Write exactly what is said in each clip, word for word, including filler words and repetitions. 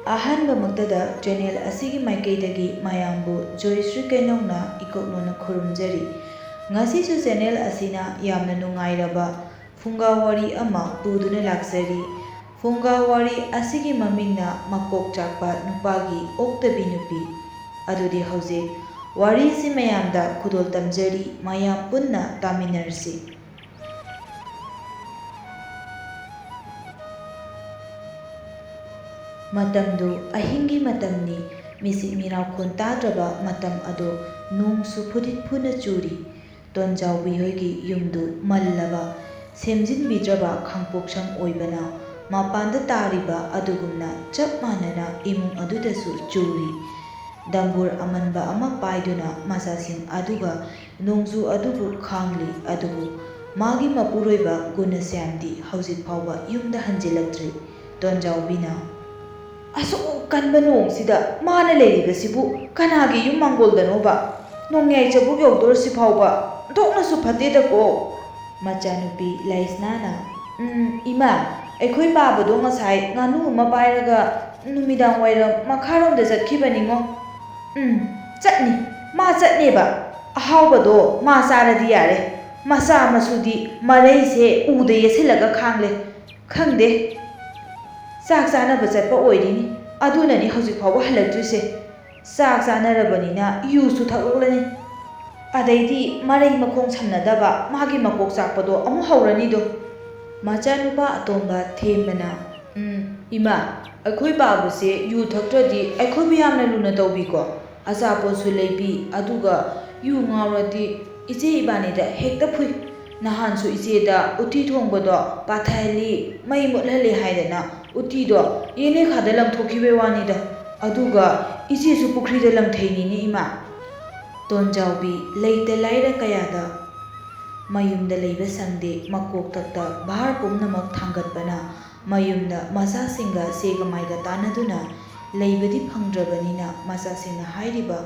ꯑꯍꯥꯟꯕꯃꯛꯇꯗ channel ꯑꯁꯤꯒꯤ ꯃꯥꯏꯀꯩꯗꯒꯤ ꯃꯌꯥꯝꯕꯨ ꯖꯣꯏꯁ꯭ꯔꯤ ꯀꯩꯅꯧꯅ ꯏꯀꯣꯛꯂꯣꯟꯅ ꯈꯨꯔꯨꯝꯖꯔꯤ꯫ ꯉꯁꯤꯁꯨ channel ꯑꯁꯤꯅ ꯌꯥꯝꯅ ꯅꯨꯡꯉꯥꯏꯔꯕ ꯐꯨꯡꯒꯥ ꯋꯥꯔꯤ ꯑꯃ ꯄꯨꯗꯨꯅ ꯂꯥꯛꯆꯔꯤ꯫ ꯐꯨꯡꯒꯥ ꯋꯥꯔꯤ ꯑꯁꯤꯒꯤ ꯃꯃꯤꯡꯅ ꯃꯀꯣꯛ ꯆꯥꯛꯄ ꯅꯨꯄꯥꯒꯤ ꯑꯣꯛꯇꯕꯤ ꯅꯨꯄꯤ꯫ ꯑꯗꯨꯗꯤ ꯍꯧꯖꯤꯛ ꯋꯥꯔꯤꯁꯤ ꯃꯌꯥꯝꯗ ꯈꯨꯗꯣꯜ ꯇꯝꯖꯔꯤ, ꯃꯌꯥꯝ ꯄꯨꯟꯅ ꯇꯥꯃꯤꯟꯅꯔꯁꯤ꯫ ꯃꯇꯝꯗꯨ ꯑꯍꯤꯡꯒꯤ ꯃꯇꯝꯅꯤ꯫ ꯃꯤꯁꯤꯛ ꯃꯤꯔꯥꯎꯈꯣꯟ ꯇꯥꯗ꯭ꯔꯕ ꯃꯇꯝ ꯑꯗꯣ ꯅꯣꯡꯁꯨ ꯐꯨꯗꯤꯠ ꯐꯨꯅ ꯆꯨꯔꯤ꯫ ꯇꯣꯟꯖꯥꯎꯕꯤ ꯍꯣꯏꯒꯤ ꯌꯨꯝꯗꯨ ꯃꯜꯂꯕ, ꯁꯦꯝꯖꯤꯟꯕꯤꯗ꯭ꯔꯕ ꯈꯥꯡꯄꯣꯛꯁꯪ ꯑꯣꯏꯕꯅ ꯃꯄꯥꯟꯗ ꯇꯥꯔꯤꯕ ꯑꯗꯨꯒꯨꯝꯅ ꯆꯞ ꯃꯥꯟꯅꯅ ꯏꯃꯨꯡ ꯑꯗꯨꯗꯁꯨ ꯆꯨꯔꯤ꯫ ꯗꯝꯕꯨꯔ ꯑꯃꯟꯕ ꯑꯃ ꯄꯥꯏꯗꯨꯅ ꯃꯆꯥꯁꯤꯡ ꯑꯗꯨꯒ ꯅꯣꯡꯖꯨ ꯑꯗꯨꯕꯨ ꯈꯥꯡꯂꯤ꯫ ꯑꯗꯨꯕꯨ ꯃꯥꯒꯤ ꯃꯄꯨꯔꯣꯏꯕ ꯒꯨꯅꯁ꯭ꯌꯥꯝꯗꯤ ꯍꯧꯖꯤꯛ ꯐꯥꯎꯕ ꯌꯨꯝꯗ ꯍꯟꯖꯤꯜꯂꯛꯇ꯭ꯔꯤ꯫ ꯇꯣꯟꯖꯥꯎꯕꯤꯅ, "ꯑꯁꯨꯛ ꯀꯟꯕ ꯅꯣꯡꯁꯤꯗ ꯃꯥꯅ ꯂꯩꯔꯤꯕꯁꯤꯕꯨ ꯀꯅꯥꯒꯤ ꯌꯨꯝ ꯃꯥꯡꯒꯣꯜꯗꯅꯣꯕ? ꯅꯣꯡꯌꯥꯏ ꯆꯕꯨꯛ ꯌꯧꯗꯣꯔꯁꯤ ꯐꯥꯎꯕ ꯑꯣꯟꯊꯣꯛꯅꯁꯨ ꯐꯠꯇꯦꯗꯀꯣ!" ꯃꯆꯥꯅꯨꯄꯤ ꯂꯩꯁꯅꯥꯅ, "ꯎꯝ, ꯏꯃꯥ, ꯑꯩꯈꯣꯏ ꯄꯥꯕꯗꯣ ꯉꯁꯥꯏ ꯉꯥꯅꯨ ꯑꯃ ꯄꯥꯏꯔꯒ ꯅꯨꯃꯤꯗꯥꯡ ꯋꯥꯏꯔꯝ ꯃꯈꯥꯔꯣꯝꯗ ꯆꯠꯈꯤꯕꯅꯤꯉꯣ꯫" "ꯎꯝ, ꯆꯠꯅꯤ, ꯃꯥ ꯆꯠꯅꯦꯕ꯫ ꯑꯍꯥꯎꯕꯗꯣ ꯃꯥ ꯆꯥꯔꯗꯤ ꯌꯥꯔꯦ꯫ ꯃꯆꯥ ꯃꯁꯨꯗꯤ ꯃꯔꯩꯁꯦ ꯎꯗ ꯌꯦꯠꯁꯤꯜꯂꯒ ꯈꯥꯡꯂꯦ꯫ ꯈꯪꯗꯦ, ꯆꯥꯛ ꯆꯥꯅꯕ ꯆꯠꯄ ꯑꯣꯏꯔꯤꯅꯤ, ꯑꯗꯨꯅꯅꯤ ꯍꯧꯖꯤꯛ ꯐꯥꯎꯕ ꯍꯜꯂꯛꯇ꯭ꯔꯤꯁꯦ꯫ ꯆꯥꯛ ꯆꯥꯅꯔꯕꯅꯤꯅ ꯌꯨꯁꯨ ꯊꯛꯂꯛꯂꯅꯤ꯫ ꯑꯗꯩꯗꯤ ꯃꯔꯩ ꯃꯈꯣꯡ ꯁꯝꯅꯗꯕ ꯃꯥꯒꯤ ꯃꯀꯣꯛ ꯆꯥꯛꯄꯗꯣ ꯑꯃꯨꯛ ꯍꯧꯔꯅꯤꯗꯣ꯫" ꯃꯆꯥꯅꯨꯄꯥ ꯑꯇꯣꯝꯕ ꯊꯦꯝꯕꯅ, "ꯎꯝ, ꯏꯃꯥ, ꯑꯩꯈꯣꯏ ꯄꯥꯕꯁꯦ ꯌꯨ ꯊꯛꯇ꯭ꯔꯗꯤ ꯑꯩꯈꯣꯏꯕꯨ ꯌꯥꯝꯅ ꯂꯨꯅ ꯇꯧꯕꯤꯀꯣ꯫ ꯑꯆꯥꯄꯣꯠꯁꯨ ꯂꯩꯕꯤ, ꯑꯗꯨꯒ ꯌꯨ ꯉꯥꯎꯔꯗꯤ ꯏꯆꯦ ꯏꯕꯥꯅꯤꯗ ꯍꯦꯛꯇ ꯐꯨꯏ꯫ ꯅꯍꯥꯟꯁꯨ ꯏꯆꯦꯗ ꯎꯇꯤ ꯊꯣꯡꯕꯗꯣ ꯄꯥꯊꯍꯜꯂꯤ, ꯃꯩ ꯃꯨꯠꯍꯜꯂꯤ ꯍꯥꯏꯗꯅ ꯎꯇꯤꯗꯣ ꯌꯦꯅꯦꯈꯥꯗ ꯂꯪꯊꯣꯛꯈꯤꯕꯩ ꯋꯥꯅꯤꯗ꯫ ꯑꯗꯨꯒ ꯏꯆꯦꯁꯨ ꯄꯨꯈ꯭ꯔꯤꯗ ꯂꯪꯊꯩꯅꯤꯅꯦ ꯏꯃꯥ꯫" ꯇꯣꯟꯖꯥꯎꯕꯤ ꯂꯩꯇ ꯂꯥꯏꯔ ꯀꯌꯥꯗ ꯃꯌꯨꯝꯗ ꯂꯩꯕ ꯁꯪꯗꯦ, ꯃꯀꯣꯛꯇꯛꯇ ꯚꯥꯔ ꯄꯨꯝꯅꯃꯛ ꯊꯥꯡꯒꯠꯄꯅ ꯃꯌꯨꯝꯗ ꯃꯆꯥꯁꯤꯡꯒ ꯆꯦꯒ ꯃꯥꯏꯒ ꯇꯥꯟꯅꯗꯨꯅ ꯂꯩꯕꯗꯤ ꯐꯪꯗ꯭ꯔꯕꯅꯤꯅ ꯃꯆꯥꯁꯤꯡꯅ ꯍꯥꯏꯔꯤꯕ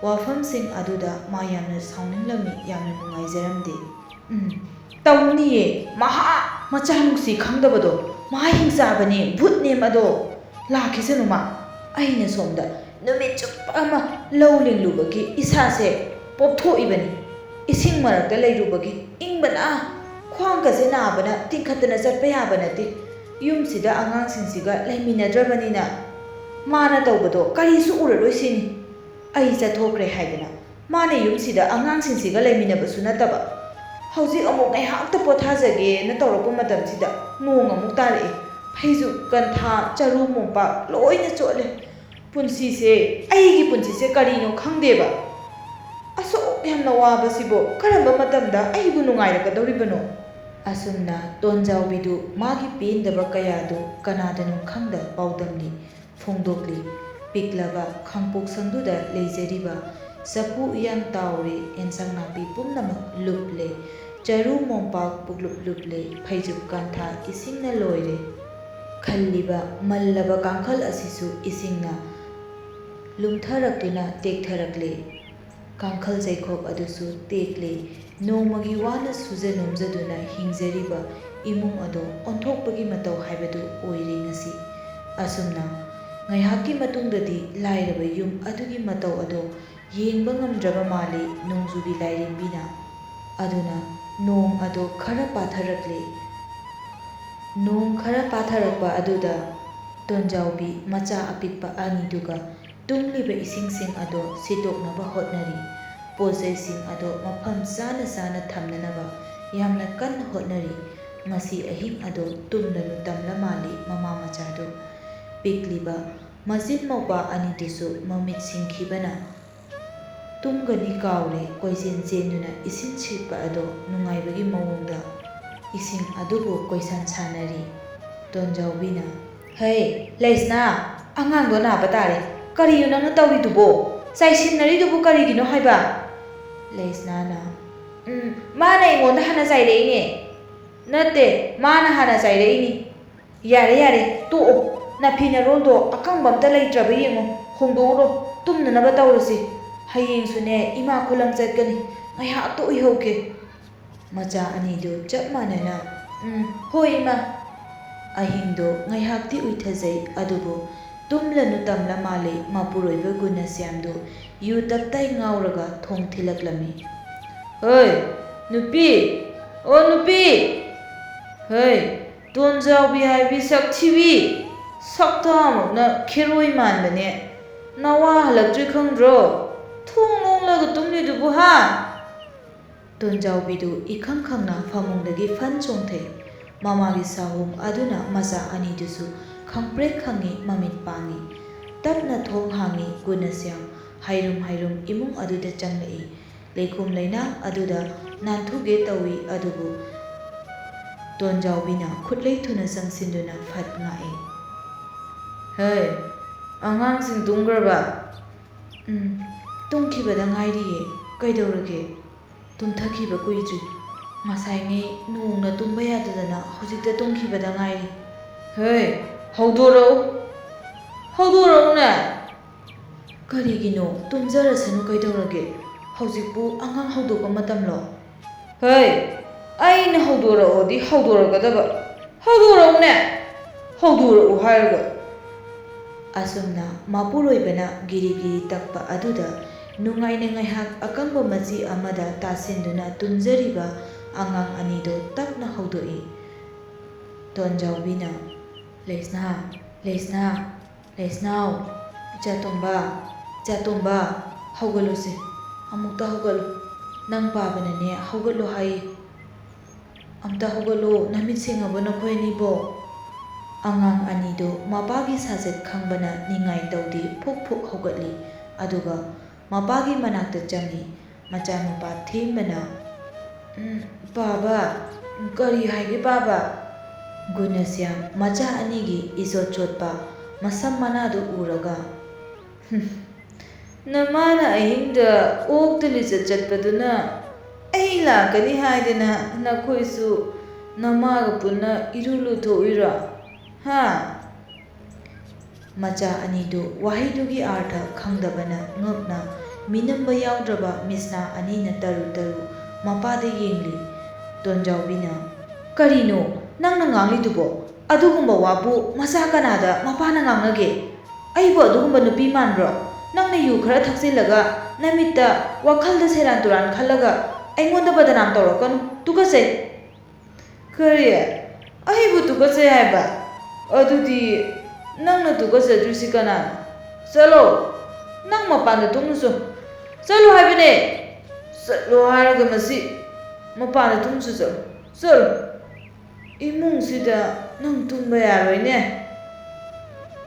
ꯋꯥꯐꯝꯁꯤꯡ ꯑꯗꯨꯗ ꯃꯥ ꯌꯥꯝꯅ ꯁꯥꯎꯅꯤꯡꯂꯝꯃꯤ, ꯌꯥꯝꯅ ꯅꯨꯡꯉꯥꯏꯖꯔꯝꯗꯦ꯫ "ꯎꯝ, ꯇꯧꯅꯤꯌꯦ, ꯃꯍꯥ ꯃꯆꯥ ꯅꯨꯡꯁꯤ ꯈꯪꯗꯕꯗꯣ, ꯃꯍꯥ ꯍꯤꯡꯆꯥꯕꯅꯦ, ꯚꯨꯠꯅꯦ ꯃꯗꯣ꯫ ꯂꯥꯛꯈꯤꯁꯅꯨ ꯃꯥ꯫ ꯑꯩꯅ ꯁꯣꯝꯗ ꯅꯨꯃꯤꯠ ꯆꯨꯞꯄ ꯑꯃ ꯂꯧ ꯂꯤꯡꯂꯨꯕꯒꯤ ꯏꯁꯥꯁꯦ ꯄꯣꯞꯊꯣꯛꯏꯕꯅꯤ꯫ ꯏꯁꯤꯡ ꯃꯔꯛꯇ ꯂꯩꯔꯨꯕꯒꯤ ꯏꯪꯕꯅ ꯈ꯭ꯋꯥꯡꯒꯁꯦ ꯅꯥꯕꯅ ꯇꯤꯡꯈꯠꯇꯅ ꯆꯠꯄ ꯌꯥꯕ ꯅꯠꯇꯦ꯫ ꯌꯨꯝꯁꯤꯗ ꯑꯉꯥꯡꯁꯤꯡꯁꯤꯒ ꯂꯩꯃꯤꯟꯅꯗ꯭ꯔꯕꯅꯤꯅ ꯃꯥꯅ ꯇꯧꯕꯗꯣ ꯀꯔꯤꯁꯨ ꯎꯔꯔꯣꯏ ꯁꯤꯅꯤ꯫ ꯑꯩ ꯆꯠꯊꯣꯛꯈ꯭ꯔꯦ ꯍꯥꯏꯗꯅ ꯃꯥꯅ ꯌꯨꯝꯁꯤꯗ ꯑꯉꯥꯡꯁꯤꯡꯁꯤꯒ ꯂꯩꯃꯤꯟꯅꯕꯁꯨ ꯅꯠꯇꯕ꯫ ꯍꯧꯖꯤꯛ ꯑꯃꯨꯛ ꯉꯥꯏꯍꯥꯛꯇ ꯄꯣꯊꯥꯖꯒꯦꯅ ꯇꯧꯔꯛꯄ ꯃꯇꯝꯁꯤꯗ ꯅꯣꯡ ꯑꯃꯨꯛ ꯇꯥꯔꯛꯑꯦ꯫ ꯐꯩꯖꯨꯞ, ꯀꯟꯊꯥ, ꯆꯔꯨ, ꯃꯣꯝꯄꯥꯛ ꯂꯣꯏꯅ ꯆꯣꯠꯂꯦ꯫ ꯄꯨꯟꯁꯤꯁꯦ, ꯑꯩꯒꯤ ꯄꯨꯟꯁꯤꯁꯦ ꯀꯔꯤꯅꯣ ꯈꯪꯗꯦꯕ꯫ ꯑꯁꯨꯛ ꯌꯥꯝꯅ ꯋꯥꯕꯁꯤꯕꯨ ꯀꯔꯝꯕ ꯃꯇꯝꯗ ꯑꯩꯕꯨ ꯅꯨꯡꯉꯥꯏꯔꯛꯀꯗꯧꯔꯤꯕꯅꯣ? ꯑꯁꯨꯝꯅ ꯇꯣꯟꯖꯥꯎꯕꯤꯗꯨ ꯃꯥꯒꯤ ꯄꯦꯟꯗꯕ ꯀꯌꯥꯗꯨ ꯀꯅꯥꯗꯅꯣ ꯈꯪꯗ ꯄꯥꯎꯗꯝꯂꯤ꯫ ꯐꯣꯡꯗꯣꯛꯂꯤ꯫ ꯄꯤꯛꯂꯕ ꯈꯥꯡꯄꯣꯛꯁꯪꯗꯨꯗ ꯂꯩꯖꯔꯤꯕ ꯆꯐꯨ ꯎꯌꯥꯟ ꯇꯥꯎꯔꯦ, ꯑꯦꯟꯁꯥꯡ ꯅꯥꯄꯤ ꯄꯨꯝꯅꯃꯛ ꯂꯨꯞꯂꯦ, ꯆꯔꯨ ꯃꯣꯝꯄꯥꯛ ꯄꯨꯛꯂꯨꯞ ꯂꯨꯞꯂꯦ, ꯐꯩꯖꯨꯞ ꯀꯥꯟꯊꯥ ꯏꯁꯤꯡꯅ ꯂꯣꯏꯔꯦ꯫ ꯈꯜꯂꯤꯕ ꯃꯜꯂꯕ ꯀꯥꯡꯈꯜ ꯑꯁꯤꯁꯨ ꯏꯁꯤꯡꯅ ꯂꯨꯝꯊꯔꯛꯇꯨꯅ ꯇꯦꯛꯊꯔꯛꯂꯦ꯫ ꯀꯥꯡꯈꯜ ꯆꯩꯈꯣꯛ ꯑꯗꯨꯁꯨ ꯇꯦꯛꯂꯦ꯫ ꯅꯣꯡꯃꯒꯤ ꯋꯥꯅ ꯁꯨꯖ ꯅꯣꯝꯖꯗꯨꯅ ꯍꯤꯡꯖꯔꯤꯕ ꯏꯃꯨꯡ ꯑꯗꯣ ꯑꯣꯟꯊꯣꯛꯄꯒꯤ ꯃꯇꯧ ꯍꯥꯏꯕꯗꯨ ꯑꯣꯏꯔꯦ ꯉꯁꯤ꯫ ꯑꯁꯨꯝꯅ ꯉꯥꯏꯍꯥꯛꯀꯤ ꯃꯇꯨꯡꯗꯗꯤ ꯂꯥꯏꯔꯕ ꯌꯨꯝ ꯑꯗꯨꯒꯤ ꯃꯇꯧ ꯑꯗꯣ ꯌꯦꯡꯕ ꯉꯝꯗ꯭ꯔꯕ ꯃꯥꯜꯂꯤ ꯅꯣꯡꯖꯨꯕꯤ ꯂꯥꯏꯔꯦꯝꯕꯤꯅ꯫ ꯑꯗꯨꯅ ꯅꯣꯡ ꯑꯗꯣ ꯈꯔ ꯄꯥꯊꯔꯛꯂꯦ꯫ ꯅꯣꯡ ꯈꯔ ꯄꯥꯊꯔꯛꯄ ꯑꯗꯨꯗ ꯇꯣꯟꯖꯥꯎꯕꯤ ꯃꯆꯥ ꯑꯄꯤꯛꯄ ꯑꯅꯤꯗꯨꯒ ꯇꯨꯡꯂꯤꯕ ꯏꯁꯤꯡꯁꯤꯡ ꯑꯗꯣ ꯁꯤꯠꯇꯣꯛꯅꯕ ꯍꯣꯠꯅꯔꯤ꯫ ꯄꯣꯠꯆꯩꯁꯤꯡ ꯑꯗꯣ ꯃꯐꯝ ꯆꯥꯅ ꯆꯥꯅ ꯊꯝꯅꯅꯕ ꯌꯥꯝꯅ ꯀꯟꯅ ꯍꯣꯠꯅꯔꯤ꯫ ꯉꯁꯤ ꯑꯍꯤꯡ ꯑꯗꯣ ꯇꯨꯝꯂꯅꯨ ꯇꯝꯂ ꯃꯥꯜꯂꯤ ꯃꯃꯥ ꯃꯆꯥꯗꯨ꯫ ꯄꯤꯛꯂꯤꯕ ꯃꯆꯤꯟ ꯃꯧꯄꯥ ꯑꯅꯤꯗꯨꯁꯨ ꯃꯃꯤꯠ ꯁꯤꯡꯈꯤꯕꯅ ꯇꯨꯝꯒꯅꯤ ꯀꯥꯎꯔꯦ, ꯀꯣꯏꯆꯦꯟ ꯆꯦꯟꯗꯨꯅ ꯏꯁꯤꯡ ꯁꯤꯠꯄ ꯑꯗꯣ ꯅꯨꯡꯉꯥꯏꯕꯒꯤ ꯃꯑꯣꯡꯗ ꯏꯁꯤꯡ ꯑꯗꯨꯕꯨ ꯀꯣꯏꯁꯥꯟ ꯁꯥꯟꯅꯔꯤ꯫ ꯇꯣꯟꯖꯥꯎꯕꯤꯅ, "ꯍꯩ, ꯂꯩꯁꯅꯥ, ꯑꯉꯥꯡꯗꯣ ꯅꯥꯕ ꯇꯥꯔꯦ꯫ ꯀꯔꯤꯅꯣ ꯅꯪꯅ ꯇꯧꯔꯤꯗꯨꯕꯣ? ꯆꯥꯏꯁꯤꯟꯅꯔꯤꯗꯨꯕꯨ ꯀꯔꯤꯒꯤꯅꯣ ꯍꯥꯏꯕ?" ꯂꯩꯁꯅꯥꯅ, "ꯎꯝ, ꯃꯥꯅ ꯑꯩꯉꯣꯟꯗ ꯍꯥꯟꯅ ꯆꯥꯏꯔꯛꯏꯅꯦ꯫ ꯅꯠꯇꯦ, ꯃꯥꯅ ꯍꯥꯟꯅ ꯆꯥꯏꯔꯛꯏꯅꯤ꯫ ꯌꯥꯔꯦ, ꯌꯥꯔꯦ, ꯇꯣꯛꯑꯣ꯫ ꯅꯐꯤ ꯅꯔꯣꯜꯗꯣ ꯑꯀꯪꯕ ꯑꯝꯇ ꯂꯩꯇ꯭ꯔꯕ ꯌꯦꯡꯉꯣ, ꯍꯣꯡꯗꯣꯛꯎꯔꯣ, ꯇꯨꯝꯅꯅꯕ ꯇꯧꯔꯁꯤ꯫ ꯍꯌꯦꯡꯁꯨꯅꯦ ꯏꯃꯥ ꯈꯨꯂꯪ ꯆꯠꯀꯅꯤ, ꯉꯥꯏꯍꯥꯛꯇ ꯎꯏꯍꯧꯒꯦ꯫" ꯃꯆꯥ ꯑꯅꯤꯗꯨ ꯆꯞ ꯃꯥꯟꯅꯅ, "ꯎꯝ, ꯍꯣꯏ ꯏꯃꯥ꯫" ꯑꯍꯤꯡꯗꯣ ꯉꯥꯏꯍꯥꯛꯇꯤ ꯎꯏꯊꯖꯩ, ꯑꯗꯨꯕꯨ ꯇꯨꯝꯂꯅꯨ ꯇꯝꯂ ꯃꯥꯜꯂꯦ, ꯃꯄꯨꯔꯣꯏꯕ ꯒꯨꯅꯁ꯭ꯌꯥꯝꯗꯨ ꯌꯨ ꯇꯞꯇꯥꯏ ꯉꯥꯎꯔꯒ ꯊꯣꯡ ꯊꯤꯜꯂꯛꯂꯝꯃꯤ꯫ "ꯍꯣꯏ, ꯅꯨꯄꯤ! ꯑꯣ ꯅꯨꯄꯤ! ꯍꯣꯏ, ꯇꯣꯟꯖꯥꯎꯕꯤ ꯍꯥꯏꯕꯤ ꯁꯛ ꯊꯤꯕꯤ! ꯁꯛꯇꯥꯃꯛꯅ ꯈꯦꯔꯣꯏ ꯃꯥꯟꯕꯅꯦ꯫ ꯅꯋꯥ ꯍꯜꯂꯛꯇ꯭ꯔꯤ ꯈꯪꯗ꯭ꯔꯣ? ꯊꯣꯡ ꯂꯣꯜꯂꯒ ꯇꯨꯝꯂꯤꯗꯨꯕꯨ ꯍꯥ?" ꯇꯣꯟꯖꯥꯎꯕꯤꯗꯨ ꯏꯈꯪ ꯈꯪꯅ ꯐꯃꯨꯡꯗꯒꯤ ꯐꯟ ꯆꯣꯡꯊꯩ꯫ ꯃꯃꯥꯒꯤ ꯁꯥꯍꯨꯝ ꯑꯗꯨꯅ ꯃꯆꯥ ꯑꯅꯤꯗꯨꯁꯨ ꯈꯪꯄ꯭ꯔꯦꯛ ꯈꯪꯉꯤ, ꯃꯃꯤꯠ ꯄꯥꯡꯉꯤ꯫ ꯇꯞꯅ ꯊꯣꯡ ꯍꯥꯡꯉꯤ, ꯒꯨꯅꯁ꯭ꯌꯥꯝ ꯍꯥꯏꯔꯨꯝ ꯍꯥꯏꯔꯨꯝ ꯏꯃꯨꯡ ꯑꯗꯨꯗ ꯆꯪꯂꯛꯏ꯫ ꯂꯩꯈꯣꯝ ꯂꯩꯅꯥꯡ ꯑꯗꯨꯗ ꯅꯥꯟꯊꯨꯒꯦ ꯇꯧꯏ, ꯑꯗꯨꯕꯨ ꯇꯣꯟꯖꯥꯎꯕꯤꯅ ꯈꯨꯠꯂꯩ ꯊꯨꯅ ꯆꯪꯁꯤꯟꯗꯨꯅ ꯐꯠ ꯉꯥꯛꯏ꯫ "ꯍꯩ, ꯑꯉꯥꯡꯁꯤꯡ ꯇꯨꯝꯈ꯭ꯔꯕ?" "ꯎꯝ, ꯇꯨꯝꯈꯤꯕꯗ ꯉꯥꯏꯔꯤꯌꯦ꯫ ꯀꯩꯗꯧꯔꯒꯦ?" "ꯇꯨꯝꯊꯈꯤꯕ ꯀꯨꯏꯗ꯭ꯔꯤ꯫ ꯉꯁꯥꯏꯉꯩ ꯅꯣꯡꯅ ꯇꯨꯝꯕ ꯌꯥꯗꯗꯅ ꯍꯧꯖꯤꯛꯇ ꯇꯨꯝꯈꯤꯕꯗ ꯉꯥꯏꯔꯤ꯫" "ꯍꯩ, ꯍꯧꯗꯣꯔꯛꯎ, ꯍꯧꯗꯣꯔꯛꯎꯅꯦ!" "ꯀꯔꯤꯒꯤꯅꯣ? ꯇꯨꯝꯖꯔꯁꯅꯨ, ꯀꯩꯗꯧꯔꯒꯦ? ꯍꯧꯖꯤꯛꯄꯨ ꯑꯉꯥꯡ ꯍꯧꯗꯣꯛꯄ ꯃꯇꯝꯂꯣ?" "ꯍꯩ, ꯑꯩꯅ ꯍꯧꯗꯣꯔꯛꯑꯣꯗꯤ ꯍꯧꯗꯣꯔꯛꯀꯗꯕ꯫ ꯍꯧꯗꯣꯔꯛꯎꯅꯦ! ꯍꯧꯗꯣꯔꯛꯎ ꯍꯥꯏꯔꯒ!" ꯑꯁꯨꯝꯅ ꯃꯄꯨꯔꯣꯏꯕꯅ ꯒꯤꯔꯤ ꯒꯤꯔꯤ ꯇꯛꯄ ꯑꯗꯨꯗ ꯅꯨꯡꯉꯥꯏꯅ ꯉꯥꯏꯍꯥꯛ ꯑꯀꯪꯕ ꯃꯆꯤ ꯑꯃꯗ ꯇꯥꯁꯤꯟꯗꯨꯅ ꯇꯨꯝꯖꯔꯤꯕ ꯑꯉꯥꯡ ꯑꯅꯤꯗꯨ ꯇꯞꯅ ꯍꯧꯗꯣꯛꯏ꯫ ꯇꯣꯟꯖꯥꯎꯕꯤꯅ, "ꯂꯩꯁꯅꯥ, ꯂꯩꯁꯅꯥ, ꯂꯩꯁꯅꯥꯎ, ꯏꯆꯥꯇꯣꯝꯕ, ꯏꯆꯥꯇꯣꯝꯕ, ꯍꯧꯒꯠꯂꯨꯁꯦ, ꯑꯃꯨꯛꯇ ꯍꯧꯒꯠꯂꯨ꯫ ꯅꯪ ꯄꯥꯕꯅꯅꯦ ꯍꯧꯒꯠꯂꯣ ꯍꯥꯏꯌꯦ꯫ ꯑꯝꯇ ꯍꯧꯒꯠꯂꯣ, ꯅꯃꯤꯠ ꯁꯤꯡꯉꯕꯣ ꯅꯈꯣꯏ ꯑꯅꯤꯕꯣ?" ꯑꯉꯥꯡ ꯑꯅꯤꯗꯨ ꯃꯄꯥꯒꯤ ꯁꯥꯖꯠ ꯈꯪꯕꯅ ꯅꯤꯡꯉꯥꯏ ꯇꯧꯗꯦ, ꯐꯨꯛ ꯐꯨꯛ ꯍꯧꯒꯠꯂꯤ꯫ ꯑꯗꯨꯒ ꯃꯄꯥꯒꯤ ꯃꯅꯥꯛꯇ ꯆꯪꯏ꯫ ꯃꯆꯥꯅꯨꯄꯥ ꯊꯦꯝꯕꯅ, "ꯎꯝ, ꯄꯥꯕ, ꯀꯔꯤ ꯍꯥꯏꯒꯦ ꯄꯥꯕ?" ꯒꯨꯅꯁ꯭ꯌꯥꯝ ꯃꯆꯥ ꯑꯅꯤꯒꯤ ꯏꯆꯣꯠ ꯆꯣꯠꯄ ꯃꯁꯝ ꯃꯅꯥꯗꯨ ꯎꯔꯒ, "ꯍꯨꯝ, ꯅꯃꯥꯅ ꯑꯍꯤꯡꯗ ꯑꯣꯛꯇ ꯂꯤꯆꯠ ꯆꯠꯄꯗꯨꯅ ꯑꯩ ꯂꯥꯛꯀꯅꯤ ꯍꯥꯏꯗꯅ ꯅꯈꯣꯏꯁꯨ ꯅꯃꯥꯒ ꯄꯨꯟꯅ ꯏꯔꯨ ꯂꯨꯊꯣꯛꯎꯏꯔꯣ? ꯍꯥ?" ꯃꯆꯥ ꯑꯅꯤꯗꯨ ꯋꯥꯍꯩꯗꯨꯒꯤ ꯑꯥꯔꯊ ꯈꯪꯗꯕꯅ ꯉꯛꯅ ꯃꯤꯅꯝꯕ ꯌꯥꯎꯗ꯭ꯔꯕ ꯃꯤꯠꯁꯅꯥ ꯑꯅꯤꯅ ꯇꯔꯨ ꯇꯔꯨ ꯃꯄꯥꯗ ꯌꯦꯡꯂꯤ꯫ ꯇꯣꯟꯖꯥꯎꯕꯤꯅ, "ꯀꯔꯤꯅꯣ ꯅꯪꯅ ꯉꯥꯡꯂꯤꯗꯨꯕꯣ? ꯑꯗꯨꯒꯨꯝꯕ ꯋꯥꯕꯨ ꯃꯆꯥ ꯀꯅꯥꯗ ꯃꯄꯥꯅ ꯉꯥꯡꯅꯒꯦ? ꯑꯩꯕꯨ ꯑꯗꯨꯒꯨꯝꯕ ꯅꯨꯄꯤ ꯃꯥꯟꯕ꯭ꯔꯣ? ꯅꯪꯅ ꯌꯨ ꯈꯔ ꯊꯛꯆꯤꯜꯂꯒ ꯅꯃꯤꯠꯇ ꯋꯥꯈꯜꯗ ꯁꯦꯔꯥꯟ ꯇꯨꯔꯥꯟ ꯈꯜꯂꯒ ꯑꯩꯉꯣꯟꯗ ꯕꯗꯅꯥꯝ ꯇꯧꯔꯛꯀꯅꯨ꯫ ꯇꯨꯀꯠꯆꯩ꯫ ꯀꯔꯤ? ꯑꯩꯕꯨ ꯇꯨꯀꯠꯆꯩ ꯍꯥꯏꯕ? ꯑꯗꯨꯗꯤ ꯅꯪꯅ ꯇꯨꯀꯠꯆꯗ꯭ꯔꯤꯁꯤ ꯀꯅꯥꯅꯣ? ꯆꯠꯂꯣ! ꯅꯪ ꯃꯄꯥꯟꯗ ꯇꯨꯝꯃꯨꯆꯣ꯫ ꯆꯠꯂꯣ ꯍꯥꯏꯕꯅꯦ! ꯆꯠꯂꯣ ꯍꯥꯏꯔꯒ ꯃꯁꯤ! ꯃꯄꯥꯟꯗ ꯇꯨꯝꯃꯨꯆꯣ, ꯆꯠꯂꯣ꯫ ꯆꯠꯂꯣ! ꯏꯃꯨꯡꯁꯤꯗ ꯅꯪ ꯇꯨꯝꯕ ꯌꯥꯔꯣꯏꯅꯦ꯫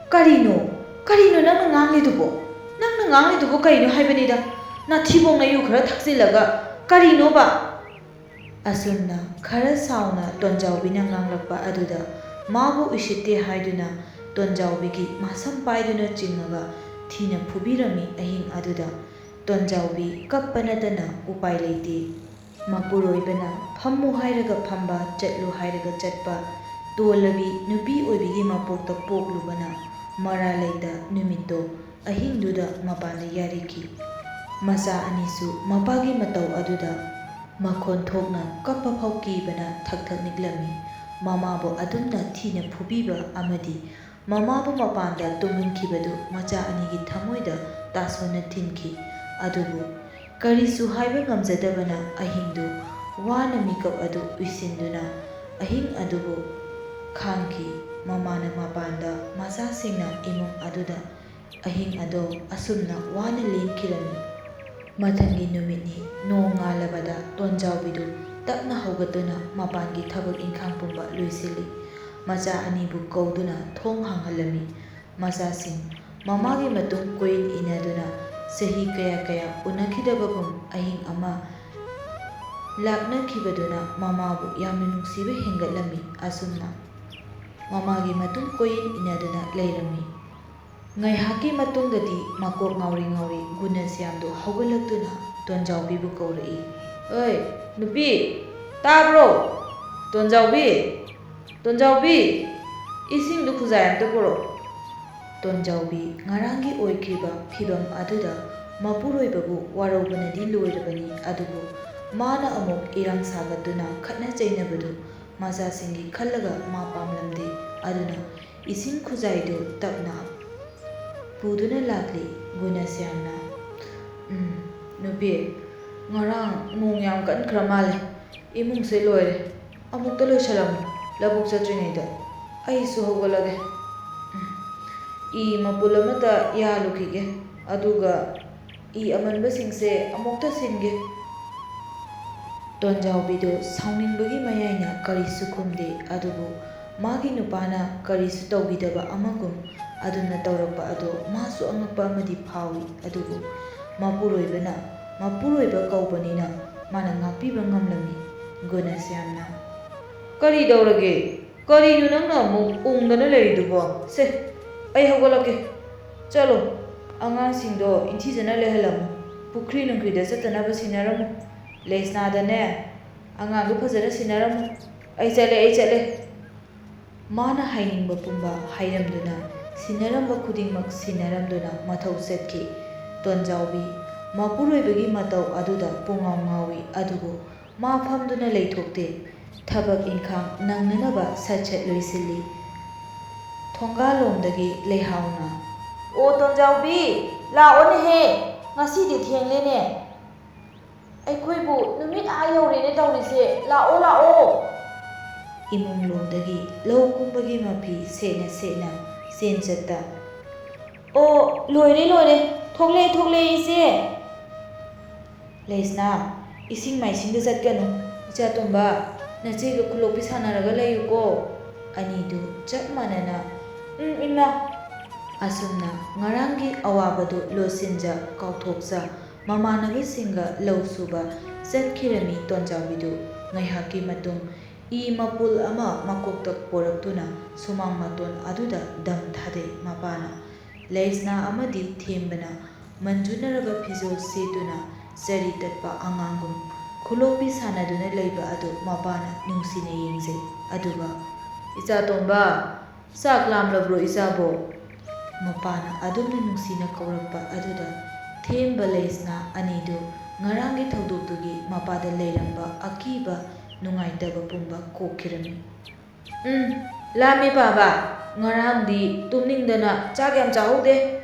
ꯀꯔꯤꯅꯣ? ꯀꯔꯤꯅꯣ ꯅꯪꯅ ꯉꯥꯡꯂꯤꯗꯨꯕꯣ? ꯅꯪꯅ ꯉꯥꯡꯂꯤꯗꯨꯕꯨ ꯀꯔꯤꯅꯣ ꯍꯥꯏꯕꯅꯤꯗ? ꯅꯥꯊꯤꯕꯣꯡ ꯅꯌꯨ ꯈꯔ ꯊꯛꯆꯤꯜꯂꯒ ꯀꯔꯤꯅꯣꯕ? ꯑꯁꯨꯝꯅ ꯈꯔ ꯁꯥꯎꯅ ꯇꯣꯟꯖꯥꯎꯕꯤꯅ ꯉꯥꯡꯂꯛꯄ ꯑꯗꯨꯗ ꯃꯥꯕꯨ ꯎꯁꯤꯠꯇꯦ ꯍꯥꯏꯗꯨꯅ ꯇꯣꯟꯖꯥꯎꯕꯤꯒꯤ ꯃꯁꯝ ꯄꯥꯏꯗꯨꯅ ꯆꯤꯡꯉꯒ ꯊꯤꯅ ꯐꯨꯕꯤꯔꯝꯃꯤ꯫ ꯑꯍꯤꯡ ꯑꯗꯨꯗ ꯇꯣꯟꯖꯥꯎꯕꯤ ꯀꯞꯄ ꯅꯠꯇꯅ ꯎꯄꯥꯏ ꯂꯩꯇꯦ꯫ ꯃꯄꯨꯔꯣꯏꯕꯅ ꯐꯝꯃꯨ ꯍꯥꯏꯔꯒ ꯐꯝꯕ, ꯆꯠꯂꯨ ꯍꯥꯏꯔꯒ ꯆꯠꯄ, ꯇꯣꯜꯂꯕꯤ ꯅꯨꯄꯤ ꯑꯣꯏꯕꯤꯒꯤ ꯃꯄꯣꯛꯇ ꯄꯣꯛꯂꯨꯕꯅ ꯃꯔꯥꯜ ꯂꯩꯇ ꯅꯨꯃꯤꯠꯇꯣ ꯑꯍꯤꯡꯗꯨꯗ ꯃꯄꯥꯟꯗ ꯌꯥꯔꯤꯈꯤ꯫ ꯃꯆꯥ ꯑꯅꯤꯁꯨ ꯃꯄꯥꯒꯤ ꯃꯇꯧ ꯑꯗꯨꯗ ꯃꯈꯣꯟ ꯊꯣꯛꯅ ꯀꯞꯄ ꯐꯥꯎ ꯀꯤꯕꯅ ꯊꯛ ꯊꯛ ꯅꯤꯛꯂꯝꯃꯤ꯫ ꯃꯃꯥꯕꯨ ꯑꯗꯨꯝꯅ ꯊꯤꯅ ꯐꯨꯕꯤꯕ ꯑꯃꯗꯤ ꯃꯃꯥꯕꯨ ꯃꯄꯥꯟꯗ ꯇꯨꯝꯍꯟꯈꯤꯕꯗꯨ ꯃꯆꯥ ꯑꯅꯤꯒꯤ ꯊꯃꯣꯏꯗ ꯇꯥꯁꯣꯟꯅ ꯊꯤꯟꯈꯤ꯫ ꯑꯗꯨꯕꯨ ꯀꯔꯤꯁꯨ ꯍꯥꯏꯕ ꯉꯝꯖꯗꯕꯅ ꯑꯍꯤꯡꯗꯨ ꯋꯥꯅ ꯃꯤꯀꯞ ꯑꯗꯨ ꯎꯏꯁꯤꯟꯗꯨꯅ ꯑꯍꯤꯡ ꯑꯗꯨꯕꯨ ꯈꯥꯡꯈꯤ꯫ ꯃꯃꯥꯅ ꯃꯄꯥꯟꯗ, ꯃꯆꯥꯁꯤꯡꯅ ꯏꯃꯨꯡ ꯑꯗꯨꯗ ꯑꯍꯤꯡ ꯑꯗꯨ ꯑꯁꯨꯝꯅ ꯋꯥꯅ ꯂꯦꯟꯈꯤꯔꯝꯃꯤ꯫ ꯃꯊꯪꯒꯤ ꯅꯨꯃꯤꯠꯅꯤ꯫ ꯅꯣꯡ ꯉꯥꯜꯂꯕꯗ ꯇꯣꯟꯖꯥꯎꯕꯤꯗꯨ ꯇꯞꯅ ꯍꯧꯒꯠꯇꯨꯅ ꯃꯄꯥꯟꯒꯤ ꯊꯕꯛ ꯏꯪꯈꯥꯡ ꯄꯨꯝꯕ ꯂꯣꯏꯁꯤꯜꯂꯤ꯫ ꯃꯆꯥ ꯑꯅꯤꯕꯨ ꯀꯧꯗꯨꯅ ꯊꯣꯡ ꯍꯥꯡꯍꯜꯂꯝꯃꯤ꯫ ꯃꯆꯥꯁꯤꯡ ꯃꯃꯥꯒꯤ ꯃꯇꯨꯡ ꯀꯣꯏꯏꯟ ꯏꯟꯅꯗꯨꯅ ꯆꯍꯤ ꯀꯌꯥ ꯀꯌꯥ ꯎꯅꯈꯤꯗꯕꯒꯨꯝ ꯑꯍꯤꯡ ꯑꯃ ꯂꯥꯛꯅꯈꯤꯕꯗꯨꯅ ꯃꯃꯥꯕꯨ ꯌꯥꯝꯅ ꯅꯨꯡꯁꯤꯕ ꯍꯦꯟꯒꯠꯂꯝꯃꯤ꯫ ꯑꯁꯨꯝꯅ ꯃꯃꯥꯒꯤ ꯃꯇꯨꯡ ꯀꯣꯏꯏꯟ ꯏꯟꯅꯗꯨꯅ ꯂꯩꯔꯝꯃꯤ꯫ ꯉꯥꯏꯍꯥꯛꯀꯤ ꯃꯇꯨꯡꯗꯗꯤ ꯃꯀꯣꯛ ꯉꯥꯎꯔꯤ ꯉꯥꯎꯔꯤ ꯒꯨꯅꯁ꯭ꯌꯥꯝꯗꯨ ꯍꯧꯒꯠꯂꯛꯇꯨꯅ ꯇꯣꯟꯖꯥꯎꯕꯤꯕꯨ ꯀꯧꯔꯛꯏ꯫ "ꯑꯣꯏ, ꯅꯨꯄꯤ! ꯇꯥꯕ꯭ꯔꯣ? ꯇꯣꯟꯖꯥꯎꯕꯤ! ꯇꯣꯟꯖꯥꯎꯕꯤ! ꯏꯁꯤꯡꯗꯨ ꯈꯨꯖꯥꯏ ꯑꯝꯇ ꯄꯨꯔꯛꯑꯣ꯫" ꯇꯣꯟꯖꯥꯎꯕꯤ ꯉꯔꯥꯡꯒꯤ ꯑꯣꯏꯈ꯭ꯔꯤꯕ ꯐꯤꯚꯝ ꯑꯗꯨꯗ ꯃꯄꯨꯔꯣꯏꯕꯕꯨ ꯋꯥꯔꯧꯕꯅꯗꯤ ꯂꯣꯏꯔꯕꯅꯤ꯫ ꯑꯗꯨꯕꯨ ꯃꯥꯅ ꯑꯃꯨꯛ ꯏꯔꯥꯡ ꯁꯥꯒꯠꯇꯨꯅ ꯈꯠꯅ ꯆꯩꯅꯕꯗꯨ ꯃꯆꯥꯁꯤꯡꯒꯤ ꯈꯜꯂꯒ ꯃꯥ ꯄꯥꯝꯂꯝꯗꯦ꯫ ꯑꯗꯨꯅ ꯏꯁꯤꯡ ꯈꯨꯖꯥꯏꯗꯨ ꯇꯞꯅ ꯄꯨꯗꯨꯅ ꯂꯥꯛꯂꯤ꯫ ꯒꯨꯅꯁ꯭ꯌꯥꯝꯅ, "ꯎꯝ, ꯅꯨꯄꯤ, ꯉꯔꯥꯡ ꯅꯣꯡ ꯌꯥꯝ ꯀꯟꯈ꯭ꯔ ꯃꯥꯜꯂꯦ꯫ ꯏꯃꯨꯡꯁꯦ ꯂꯣꯏꯔꯦ꯫ ꯑꯃꯨꯛꯇ ꯂꯣꯏꯁꯜꯂꯝꯃꯨ, ꯂꯧꯕꯨꯛ ꯆꯠꯇ꯭ꯔꯤꯉꯩꯗ꯫ ꯑꯩꯁꯨ ꯍꯧꯒꯠꯂꯒꯦ꯫ ꯎꯝ, ꯏ ꯃꯄꯨꯜ ꯑꯃꯇ ꯌꯥꯜꯂꯨꯈꯤꯒꯦ, ꯑꯗꯨꯒ ꯏ ꯑꯃꯟꯕꯁꯤꯡꯁꯦ ꯑꯃꯨꯛꯇ ꯁꯤꯟꯒꯦ꯫" ꯇꯣꯟꯖꯥꯎꯕꯤꯗꯨ ꯁꯥꯎꯅꯤꯡꯕꯒꯤ ꯃꯌꯥꯏꯅ ꯀꯔꯤꯁꯨ ꯈꯨꯝꯗꯦ꯫ ꯑꯗꯨꯕꯨ ꯃꯥꯒꯤ ꯅꯨꯄꯥꯅ ꯀꯔꯤꯁꯨ ꯇꯧꯕꯤꯗꯕ ꯑꯃꯒꯨꯝ ꯑꯗꯨꯝꯅ ꯇꯧꯔꯛꯄ ꯑꯗꯣ ꯃꯥꯁꯨ ꯑꯉꯛꯄ ꯑꯃꯗꯤ ꯐꯥꯎꯏ꯫ ꯑꯗꯨꯕꯨ ꯃꯄꯨꯔꯣꯏꯕꯅ ꯃꯄꯨꯔꯣꯏꯕ ꯀꯧꯕꯅꯤꯅ ꯃꯥꯅ ꯉꯥꯛꯄꯤꯕ ꯉꯝꯂꯝꯃꯤ꯫ ꯒꯨꯅꯁ꯭ꯌꯥꯝꯅ, "ꯀꯔꯤ ꯇꯧꯔꯒꯦ? ꯀꯔꯤꯅꯣ ꯅꯪꯅ ꯑꯃꯨꯛ ꯎꯪꯗꯅ ꯂꯩꯔꯤꯗꯨꯕꯣ? ꯁꯦ, ꯑꯩ ꯍꯧꯒꯠꯂꯛꯀꯦ꯫ ꯆꯠꯂꯣ, ꯑꯉꯥꯡꯁꯤꯡꯗꯣ ꯏꯪꯊꯤꯖꯅ ꯂꯩꯍꯜꯂꯝꯃꯨ꯫ ꯄꯨꯈ꯭ꯔꯤ ꯅꯨꯡꯈ꯭ꯔꯤꯗ ꯆꯠꯇꯅꯕ ꯁꯤꯟꯅꯔꯝꯃꯨ꯫ ꯂꯩꯁꯅꯥꯗꯅꯦ, ꯑꯉꯥꯡꯗꯨ ꯐꯖꯅ ꯁꯤꯟꯅꯔꯝꯃꯨ꯫ ꯑꯩ ꯆꯠꯂꯦ, ꯑꯩ ꯆꯠꯂꯦ꯫" ꯃꯥꯅ ꯍꯥꯏꯅꯤꯡꯕ ꯄꯨꯝꯕ ꯍꯥꯏꯔꯝꯗꯨꯅ, ꯁꯤꯟꯅꯔꯝꯕ ꯈꯨꯗꯤꯡꯃꯛ ꯁꯤꯟꯅꯔꯝꯗꯨꯅ ꯃꯊꯧ ꯆꯠꯈꯤ꯫ ꯇꯣꯟꯖꯥꯎꯕꯤ ꯃꯄꯨꯔꯣꯏꯕꯒꯤ ꯃꯇꯧ ꯑꯗꯨꯗ ꯄꯨꯡꯉꯥꯎ ꯉꯥꯎꯏ, ꯑꯗꯨꯕꯨ ꯃꯥ ꯐꯝꯗꯨꯅ ꯂꯩꯊꯣꯛꯇꯦ꯫ ꯊꯕꯛ ꯏꯪꯈꯥꯡ ꯅꯪꯅꯅꯕ ꯁꯠ ꯁꯠ ꯂꯣꯏꯁꯤꯜꯂꯤ꯫ ꯊꯣꯡꯒꯥꯜꯂꯣꯝꯗꯒꯤ ꯂꯩꯍꯥꯎꯅ, "ꯑꯣ ꯇꯣꯟꯖꯥꯎꯕꯤ, ꯂꯥꯛꯑꯣꯅꯦꯍꯦ, ꯉꯁꯤꯗꯤ ꯊꯦꯡꯂꯦꯅꯦ꯫ ꯑꯩꯈꯣꯏꯕꯨ ꯅꯨꯃꯤꯠ ꯑꯥ ꯌꯧꯔꯦꯅꯦ ꯇꯧꯔꯤꯁꯦ, ꯂꯥꯛꯑꯣ, ꯂꯥꯛꯑꯣ꯫" ꯏꯃꯨꯡꯂꯣꯝꯗꯒꯤ ꯂꯧ ꯀꯨꯝꯕꯒꯤ ꯃꯐꯤ ꯁꯦꯠꯅ ꯁꯦꯠꯅ ꯆꯦꯟ ꯆꯠꯇ, "ꯑꯣ, ꯂꯣꯏꯔꯦ, ꯂꯣꯏꯔꯦ, ꯊꯣꯛꯂꯛꯑꯦ, ꯊꯣꯛꯂꯛꯑꯦ, ꯏꯆꯦ꯫" "ꯂꯩꯁꯅꯥ, ꯏꯁꯤꯡ ꯃꯥꯏꯁꯤꯡꯗ ꯆꯠꯀꯅꯨ꯫ ꯏꯆꯥꯇꯣꯝꯕ, ꯅꯆꯦꯒ ꯈꯨꯂꯣꯛꯄꯤ ꯁꯥꯟꯅꯔꯒ ꯂꯩꯌꯨꯀꯣ꯫" ꯑꯅꯤꯗꯨ ꯆꯞ ꯃꯥꯟꯅꯅ, "ꯎꯝ, ꯏꯃꯥ꯫" ꯑꯁꯨꯝꯅ ꯉꯔꯥꯡꯒꯤ ꯑꯋꯥꯕꯗꯨ ꯂꯣꯠꯁꯤꯟꯖ ꯀꯥꯎꯊꯣꯛꯆ ꯃꯃꯥꯟꯅꯕꯁꯤꯡꯒ ꯂꯧ ꯁꯨꯕ ꯆꯠꯈꯤꯔꯝꯃꯤ ꯇꯣꯟꯖꯥꯎꯕꯤꯗꯨ꯫ ꯉꯥꯏꯍꯥꯛꯀꯤ ꯃꯇꯨꯡ ꯏ ꯃꯄꯨꯜ ꯑꯃ ꯃꯀꯣꯛꯇ ꯄꯣꯔꯛꯇꯨꯅ ꯁꯨꯃꯥꯡ ꯃꯇꯣꯟ ꯑꯗꯨꯗ ꯗꯝ ꯊꯥꯗꯩ꯫ ꯃꯄꯥꯅ ꯂꯩꯁꯅꯥ ꯑꯃꯗꯤ ꯊꯦꯝꯕꯅ ꯃꯟꯖꯨꯅꯔꯕ ꯐꯤꯖꯣꯜ ꯁꯦꯠꯇꯨꯅ ꯆꯔꯤ ꯇꯠꯄ ꯑꯉꯥꯡꯒꯨꯝ ꯈꯨꯂꯣꯛꯄꯤ ꯁꯥꯟꯅꯗꯨꯅ ꯂꯩꯕ ꯑꯗꯨ ꯃꯄꯥꯅ ꯅꯨꯡꯁꯤꯅ ꯌꯦꯡꯖꯩ꯫ ꯑꯗꯨꯒ, "ꯏꯆꯥꯇꯣꯝꯕ, ꯆꯥꯛ ꯂꯥꯝꯂꯕ꯭ꯔꯣ ꯏꯆꯥꯕꯣ?" ꯃꯄꯥꯅ ꯑꯗꯨꯝꯅ ꯅꯨꯡꯁꯤꯅ ꯀꯧꯔꯛꯄ ꯑꯗꯨꯗ ꯊꯦꯝꯕ ꯂꯩꯁꯅꯥ ꯑꯅꯤꯗꯨ ꯉꯔꯥꯡꯒꯤ ꯊꯧꯗꯣꯛꯇꯨꯒꯤ ꯃꯄꯥꯗ ꯂꯩꯔꯝꯕ ꯑꯀꯤꯕ ꯅꯨꯡꯉꯥꯏꯇꯕ ꯄꯨꯝꯕ ꯀꯣꯛꯈꯤꯔꯝꯃꯤ꯫ "ꯎꯝ, ꯂꯥꯝꯃꯦ ꯄꯥꯕ꯫ ꯉꯔꯥꯡꯗꯤ ꯇꯨꯝꯅꯤꯡꯗꯅ ꯆꯥꯛ ꯌꯥꯝ ꯆꯥꯍꯧꯗꯦ꯫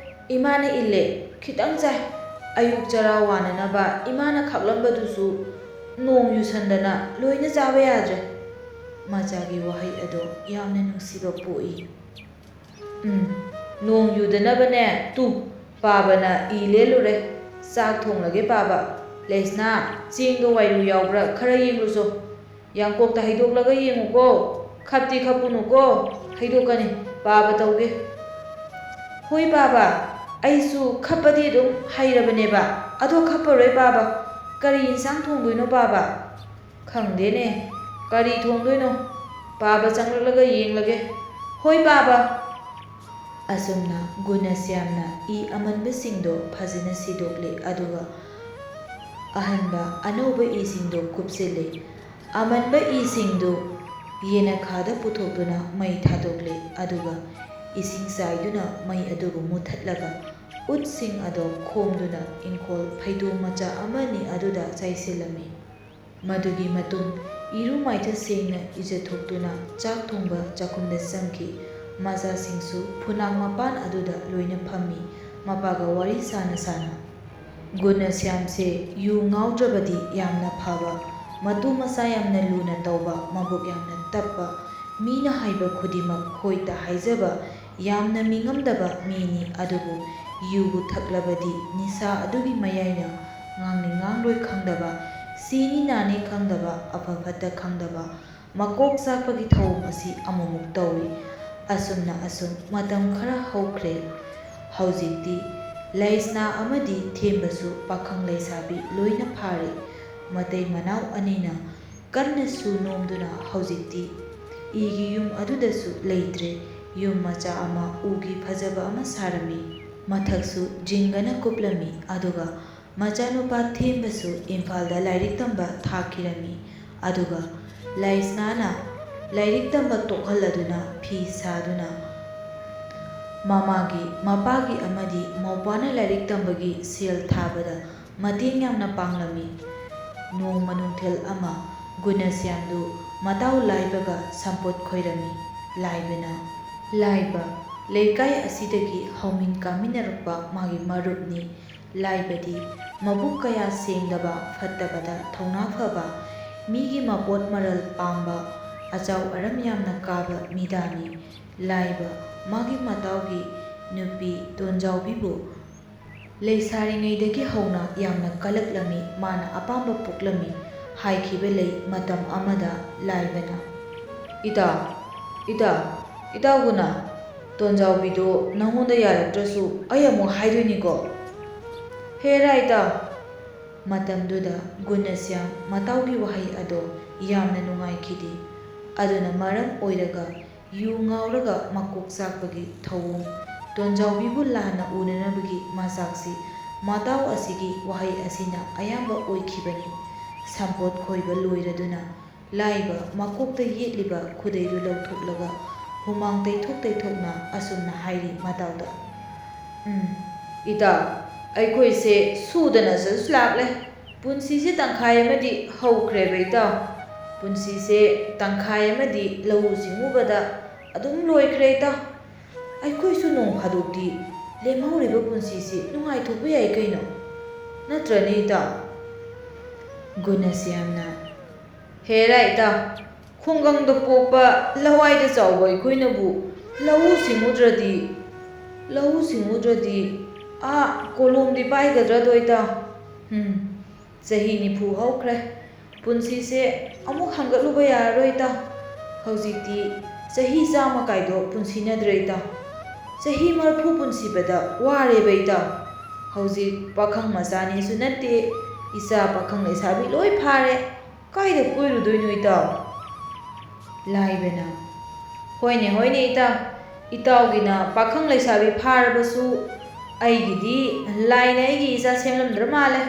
ꯏꯃꯥꯅ ꯏꯜꯂꯦ, ꯈꯤꯇꯪ ꯆꯥꯏ꯫ ꯑꯌꯨꯛ ꯆꯔꯥ ꯋꯥꯅꯅꯕ ꯏꯃꯥꯅ ꯈꯥꯛꯂꯝꯕꯗꯨꯁꯨ ꯅꯣꯡ ꯌꯨꯁꯟꯗꯅ ꯂꯣꯏꯅ ꯆꯥꯕ ꯌꯥꯗ꯭ꯔꯦ꯫" ꯃꯆꯥꯒꯤ ꯋꯥꯍꯩ ꯑꯗꯣ ꯌꯥꯝꯅ ꯅꯨꯡꯁꯤꯕ ꯄꯣꯛꯏ꯫ "ꯎꯝ, ꯅꯣꯡ ꯌꯨꯗꯅꯕꯅꯦ꯫ Two, ꯄꯥꯕꯅ E ꯂꯦꯜꯂꯨꯔꯦ꯫ ꯆꯥꯛ ꯊꯣꯡꯂꯒꯦ ꯄꯥꯕ꯫ ꯂꯩꯁꯅꯥ, ꯆꯦꯡꯗꯣ ꯋꯥꯏꯔꯨ ꯌꯥꯎꯕ꯭ꯔꯥ ꯈꯔ ꯌꯦꯡꯂꯨꯆꯣ꯫ ꯌꯥꯡꯀꯣꯛꯇ ꯍꯩꯗꯣꯛꯂꯒ ꯌꯦꯡꯉꯨꯀꯣ꯫ ꯈꯞꯇꯤ ꯈꯞꯄꯨꯅꯨꯀꯣ, ꯍꯩꯗꯣꯛꯀꯅꯤ꯫ ꯄꯥꯕ ꯇꯧꯒꯦ꯫" "ꯍꯣꯏ ꯄꯥꯕ, ꯑꯩꯁꯨ ꯈꯞꯄꯗꯤ ꯑꯗꯨꯝ ꯍꯩꯔꯕꯅꯦꯕ꯫ ꯑꯗꯣ ꯈꯞꯄꯔꯣꯏ ꯄꯥꯕ꯫ ꯀꯔꯤ ꯏꯟꯁꯥꯡ ꯊꯣꯡꯗꯣꯏꯅꯣ ꯄꯥꯕ?" "ꯈꯪꯗꯦꯅꯦ, ꯀꯔꯤ ꯊꯣꯡꯗꯣꯏꯅꯣ? ꯄꯥꯕ ꯆꯪꯂꯛꯂꯒ ꯌꯦꯡꯂꯒꯦ꯫" "ꯍꯣꯏ ꯄꯥꯕ꯫" ꯑꯁꯨꯝꯅ ꯒꯨꯅꯁ꯭ꯌꯥꯝꯅ ꯏ ꯑꯃꯟꯕꯁꯤꯡꯗꯣ ꯐꯖꯅ ꯁꯤꯗꯣꯛꯂꯦ, ꯑꯗꯨꯒ ꯑꯍꯟꯕ ꯑꯅꯧꯕ ꯏꯁꯤꯡꯗꯣ ꯀꯨꯞꯁꯤꯜꯂꯦ꯫ ꯑꯃꯟꯕ ꯏꯁꯤꯡꯗꯨ ꯌꯦꯅꯈꯥꯗ ꯄꯨꯊꯣꯛꯇꯨꯅ ꯃꯩ ꯊꯥꯗꯣꯛꯂꯦ, ꯑꯗꯨꯒ ꯏꯁꯤꯡ ꯆꯥꯏꯗꯨꯅ ꯃꯩ ꯑꯗꯨꯕꯨ ꯃꯨꯊꯠꯂꯒ ꯎꯠꯁꯤꯡ ꯑꯗꯣ ꯈꯣꯝꯗꯨꯅ ꯏꯪꯈꯣꯜ ꯐꯩꯗꯣꯝ ꯃꯆꯥ ꯑꯃꯅꯤ ꯑꯗꯨꯗ ꯆꯥꯏꯁꯤꯜꯂꯝꯃꯤ꯫ ꯃꯗꯨꯒꯤ ꯃꯇꯨꯡ ꯏꯔꯨ ꯃꯥꯏꯊ ꯁꯦꯡꯅ ꯏꯖꯊꯣꯛꯇꯨꯅ ꯆꯥꯛ ꯊꯣꯡꯕ ꯆꯥꯛꯈꯨꯝꯗ ꯆꯪꯈꯤ꯫ ꯃꯆꯥꯁꯤꯡꯁꯨ ꯐꯨꯅꯥꯛ ꯃꯄꯥꯟ ꯑꯗꯨꯗ ꯂꯣꯏꯅ ꯐꯝꯃꯤ, ꯃꯄꯥꯒ ꯋꯥꯔꯤ ꯁꯥꯅ ꯁꯥꯅ꯫ ꯒꯨꯅꯁ꯭ꯌꯥꯝꯁꯦ ꯌꯨ ꯉꯥꯎꯗ꯭ꯔꯕꯗꯤ ꯌꯥꯝꯅ ꯐꯕ, ꯃꯇꯨ ꯃꯆꯥ ꯌꯥꯝꯅ ꯂꯨꯅ ꯇꯧꯕ, ꯃꯕꯨꯛ ꯌꯥꯝꯅ ꯇꯞꯄ, ꯃꯤꯅ ꯍꯥꯏꯕ ꯈꯨꯗꯤꯡꯃꯛ ꯍꯣꯏꯇ ꯍꯥꯏꯖꯕ, ꯌꯥꯝꯅ ꯃꯤꯉꯝꯗꯕ ꯃꯤꯅꯤ꯫ ꯑꯗꯨꯕꯨ ꯌꯨꯕꯨ ꯊꯛꯂꯕꯗꯤ ꯅꯤꯁꯥ ꯑꯗꯨꯒꯤ ꯃꯌꯥꯏꯅ ꯉꯥꯡꯅꯤ ꯉꯥꯡꯂꯣꯏ ꯈꯪꯗꯕ, ꯁꯤꯅꯤ ꯅꯥꯅꯤ ꯈꯪꯗꯕ, ꯑꯐ ꯐꯠꯇ ꯈꯪꯗꯕ, ꯃꯀꯣꯛ ꯆꯥꯛꯄꯒꯤ ꯊꯧꯑꯣꯡ ꯑꯁꯤ ꯑꯃꯨꯛꯃꯨꯛ ꯇꯧꯏ꯫ ꯑꯁꯨꯝꯅ ꯑꯁꯨꯝ ꯃꯇꯝ ꯈꯔ ꯍꯧꯈ꯭ꯔꯦ꯫ ꯍꯧꯖꯤꯛꯇꯤ ꯂꯩꯁꯅꯥ ꯑꯃꯗꯤ ꯊꯦꯝꯕꯁꯨ ꯄꯥꯈꯪ ꯂꯩꯁꯥꯕꯤ ꯂꯣꯏꯅ ꯐꯥꯔꯦ꯫ ꯃꯇꯩ ꯃꯅꯥꯎ ꯑꯅꯤꯅ ꯀꯟꯅꯁꯨ ꯅꯣꯝꯗꯨꯅ ꯍꯧꯖꯤꯛꯇꯤ ꯏꯒꯤ ꯌꯨꯝ ꯑꯗꯨꯗꯁꯨ ꯂꯩꯇ꯭ꯔꯦ꯫ ꯌꯨꯝ ꯃꯆꯥ ꯑꯃ ꯎꯒꯤ ꯐꯖꯕ ꯑꯃ ꯁꯥꯔꯝꯃꯤ꯫ ꯃꯊꯛꯁꯨ ꯖꯤꯡꯒꯅ ꯀꯨꯞꯂꯝꯃꯤ꯫ ꯑꯗꯨꯒ ꯃꯆꯥꯅꯨꯄꯥ ꯊꯦꯝꯕꯁꯨ ꯏꯝꯐꯥꯜꯗ ꯂꯥꯏꯔꯤꯛ ꯇꯝꯕ ꯊꯥꯈꯤꯔꯝꯃꯤ꯫ ꯑꯗꯨꯒ ꯂꯩꯁꯅꯥꯅ ꯂꯥꯏꯔꯤꯛ ꯇꯝꯕ ꯇꯣꯛꯍꯜꯂꯗꯨꯅ ꯐꯤ ꯁꯥꯗꯨꯅ ꯃꯃꯥꯒꯤ, ꯃꯄꯥꯒꯤ ꯑꯃꯗꯤ ꯃꯧꯄ꯭ꯋꯥꯅ ꯂꯥꯏꯔꯤꯛ ꯇꯝꯕꯒꯤ ꯁꯦꯜ ꯊꯥꯕꯗ ꯃꯇꯦꯡ ꯌꯥꯝꯅ ꯄꯥꯡꯂꯝꯃꯤ꯫ ꯅꯣꯡꯃ ꯅꯨꯡꯊꯤꯜ ꯑꯃ ꯒꯨꯅꯁ꯭ꯌꯥꯝꯗꯨ ꯃꯇꯥꯎ ꯂꯥꯏꯕꯒ ꯁꯝꯄꯣꯠ ꯈꯣꯏꯔꯝꯃꯤ꯫ ꯂꯥꯏꯕꯅ, "ꯂꯥꯏꯕ, ꯂꯩꯀꯥꯏ ꯑꯁꯤꯗꯒꯤ ꯍꯧꯃꯤꯟ ꯀꯥꯃꯤꯟꯅꯔꯛꯄ ꯃꯥꯒꯤ ꯃꯔꯨꯞꯅꯤ꯫ ꯂꯥꯏꯕꯗꯤ ꯃꯕꯨꯛ ꯀꯌꯥ ꯁꯦꯡꯗꯕ, ꯐꯠꯇꯕꯗ ꯊꯧꯅꯥ ꯐꯕ, ꯃꯤꯒꯤ ꯃꯄꯣꯠ ꯃꯔꯜ ꯄꯥꯝꯕ, ꯑꯆꯥꯎ ꯑꯔꯝ ꯌꯥꯝꯅ ꯀꯥꯕ ꯃꯤꯗꯥꯅꯤ꯫ ꯂꯥꯏꯕ, ꯃꯥꯒꯤ ꯃꯇꯥꯎꯒꯤ ꯅꯨꯄꯤ ꯇꯣꯟꯖꯥꯎꯕꯤꯕꯨ ꯂꯩꯁꯥꯔꯤꯉꯩꯗꯒꯤ ꯍꯧꯅ ꯌꯥꯝꯅ ꯀꯜꯂꯛꯂꯝꯃꯤ, ꯃꯥꯅ ꯑꯄꯥꯝꯕ ꯄꯣꯛꯂꯝꯃꯤ" ꯍꯥꯏꯈꯤꯕ ꯂꯩ꯫ ꯃꯇꯝ ꯑꯃꯗ ꯂꯥꯏꯕꯅ, "ꯏꯇꯥꯎ, ꯏꯇꯥꯎ, ꯏꯇꯥꯎ ꯒꯨꯅ, ꯇꯣꯟꯖꯥꯎꯕꯤꯗꯣ ꯅꯪꯉꯣꯟꯗ ꯌꯥꯔꯛꯇ꯭ꯔꯁꯨ ꯑꯩ ꯑꯃꯨꯛ ꯍꯥꯏꯗꯣꯏꯅꯤꯀꯣ꯫ ꯍꯦꯔꯥ ꯏꯇꯥꯎ!" ꯃꯇꯝꯗꯨꯗ ꯒꯨꯅꯁ꯭ꯌꯥꯝ ꯃꯇꯥꯎꯒꯤ ꯋꯥꯍꯩ ꯑꯗꯣ ꯌꯥꯝꯅ ꯅꯨꯡꯉꯥꯏꯈꯤꯗꯦ꯫ ꯑꯗꯨꯅ ꯃꯔꯝ ꯑꯣꯏꯔꯒ ꯌꯨ ꯉꯥꯎꯔꯒ ꯃꯀꯣꯛ ꯆꯥꯛꯄꯒꯤ ꯊꯧꯑꯣꯡ, ꯇꯣꯟꯖꯥꯎꯕꯤꯕꯨ ꯂꯥꯟꯅ ꯎꯅꯅꯕꯒꯤ ꯃꯆꯥꯛꯁꯤ ꯃꯇꯥꯎ ꯑꯁꯤꯒꯤ ꯋꯥꯍꯩ ꯑꯁꯤꯅ ꯑꯌꯥꯝꯕ ꯑꯣꯏꯈꯤꯕꯅꯤ꯫ ꯁꯝꯄꯣꯠ ꯈꯣꯏꯕ ꯂꯣꯏꯔꯗꯨꯅ ꯂꯥꯏꯕ ꯃꯀꯣꯛꯇ ꯌꯦꯠꯂꯤꯕ ꯈꯨꯗꯩꯗꯨ ꯂꯧꯊꯣꯛꯂꯒ ꯍꯨꯃꯥꯡ ꯇꯩꯊꯣꯛ ꯇꯩꯊꯣꯛꯅ ꯑꯁꯨꯝꯅ ꯍꯥꯏꯔꯤ ꯃꯇꯥꯎꯗ, "ꯎꯝ, ꯏꯇꯥꯎ, ꯑꯩꯈꯣꯏꯁꯦ ꯁꯨꯗꯅꯁꯨ ꯂꯥꯛꯂꯦ꯫ ꯄꯨꯟꯁꯤꯁꯦ ꯇꯪꯈꯥꯏ ꯑꯃꯗꯤ ꯍꯧꯈ꯭ꯔꯦꯕ ꯏꯇꯥꯎ꯫ ꯄꯨꯟꯁꯤꯁꯦ ꯇꯪꯈꯥꯏ ꯑꯃꯗꯤ ꯂꯧꯎ ꯁꯤꯡꯎꯕꯗ ꯑꯗꯨꯝ ꯂꯣꯏꯈ꯭ꯔꯦ ꯏꯇꯥꯎ꯫ ꯑꯩꯈꯣꯏꯁꯨ ꯅꯣꯡ ꯐꯥꯗꯣꯛꯇꯤ ꯂꯦꯝꯍꯧꯔꯤꯕ ꯄꯨꯟꯁꯤꯁꯤ ꯅꯨꯡꯉꯥꯏꯊꯣꯛꯄ ꯌꯥꯏ ꯀꯩꯅꯣ? ꯅꯠꯇ꯭ꯔꯅꯦ ꯏꯇꯥꯎ?" ꯒꯨꯅꯁ꯭ꯌꯥꯝꯅ, "ꯍꯦꯔꯥ ꯏꯇꯥꯎ, ꯈꯨꯡꯒꯪꯗ ꯄꯣꯛꯄ ꯂꯋꯥꯏꯗ ꯆꯥꯎꯕ ꯑꯩꯈꯣꯏꯅꯕꯨ ꯂꯧꯎ ꯁꯤꯡꯎꯗ꯭ꯔꯗꯤ, ꯂꯧꯎ ꯁꯤꯡꯎꯗ꯭ꯔꯗꯤ ꯑꯥ ꯀꯣꯂꯣꯝꯗꯤ ꯄꯥꯏꯒꯗ꯭ꯔꯗꯣ ꯏꯇꯥꯎ? ꯎꯝ, ꯆꯍꯤ ꯅꯤꯐꯨ ꯍꯧꯈ꯭ꯔꯦ꯫ ꯄꯨꯟꯁꯤꯁꯦ ꯑꯃꯨꯛ ꯍꯪꯒꯠꯂꯨꯕ ꯌꯥꯔꯔꯣꯏ ꯏꯇꯥꯎ꯫ ꯍꯧꯖꯤꯛꯇꯤ ꯆꯍꯤ ꯆꯥꯝꯃ ꯀꯥꯏꯗꯣ ꯄꯨꯟꯁꯤꯅꯗ꯭ꯔꯦ ꯏꯇꯥꯎ꯫ ꯆꯍꯤ ꯃꯔꯐꯨ ꯄꯨꯟꯁꯤꯕꯗ ꯋꯥꯔꯦꯕ ꯏꯇꯥꯎ꯫ ꯍꯧꯖꯤꯛ ꯄꯥꯈꯪ ꯃꯆꯥꯅꯤꯁꯨ ꯅꯠꯇꯦ, ꯏꯆꯥ ꯄꯥꯈꯪ ꯂꯩꯁꯥꯕꯤ ꯂꯣꯏ ꯐꯥꯔꯦ꯫ ꯀꯥꯏꯗ ꯀꯣꯏꯔꯨꯗꯣꯏꯅꯣ ꯏꯇꯥꯎ?" ꯂꯥꯏꯕꯅ, "ꯍꯣꯏꯅꯦ, ꯍꯣꯏꯅꯦ ꯏꯇꯥꯎ, ꯏꯇꯥꯎꯒꯤꯅ ꯄꯥꯈꯪ ꯂꯩꯁꯥꯕꯤ ꯐꯥꯔꯕꯁꯨ ꯑꯩꯒꯤꯗꯤ ꯂꯥꯏꯅ ꯑꯩꯒꯤ ꯏꯆꯥ ꯁꯦꯝꯂꯝꯗ꯭ꯔ ꯃꯥꯜꯂꯦ꯫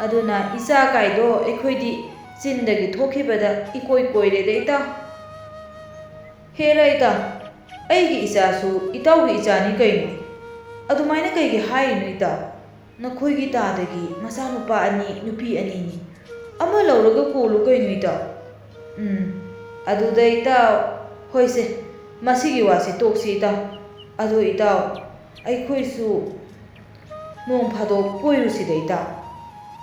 ꯑꯗꯨꯅ ꯏꯆꯥ ꯀꯥꯏꯗꯣ ꯑꯩꯈꯣꯏꯗꯤ ꯆꯤꯟꯗꯒꯤ ꯊꯣꯛꯈꯤꯕꯗ ꯏꯀꯣꯏ ꯀꯣꯏꯔꯦꯗ ꯏꯇꯥꯎ꯫ ꯍꯦꯔꯥ ꯏꯇꯥꯎ, ꯑꯩꯒꯤ ꯏꯆꯥꯁꯨ ꯏꯇꯥꯎꯒꯤ ꯏꯆꯥꯅꯤ ꯀꯩꯅꯣ? ꯑꯗꯨꯃꯥꯏꯅ ꯀꯩꯒꯤ ꯍꯥꯏꯔꯤꯅꯣ ꯏꯇꯥꯎ? ꯅꯈꯣꯏꯒꯤ ꯇꯥꯗꯒꯤ ꯃꯆꯥꯅꯨꯄꯥ ꯑꯅꯤ, ꯅꯨꯄꯤ ꯑꯅꯤꯅꯤ꯫ ꯑꯃ ꯂꯧꯔꯒ ꯀꯣꯜꯂꯨ ꯀꯩꯅꯣ, ꯏꯇꯥꯎ꯫ ꯎꯝ, ꯑꯗꯨꯗ ꯏꯇꯥꯎ, ꯍꯣꯏꯁꯦ, ꯃꯁꯤꯒꯤ ꯋꯥꯁꯤ ꯇꯣꯛꯁꯤ, ꯏꯇꯥꯎ꯫ ꯑꯗꯣ ꯏꯇꯥꯎ, ꯑꯩꯈꯣꯏꯁꯨ ꯅꯣꯡ ꯐꯥꯗꯣꯛ ꯀꯣꯏꯔꯨꯁꯤꯗ, ꯏꯇꯥꯎ꯫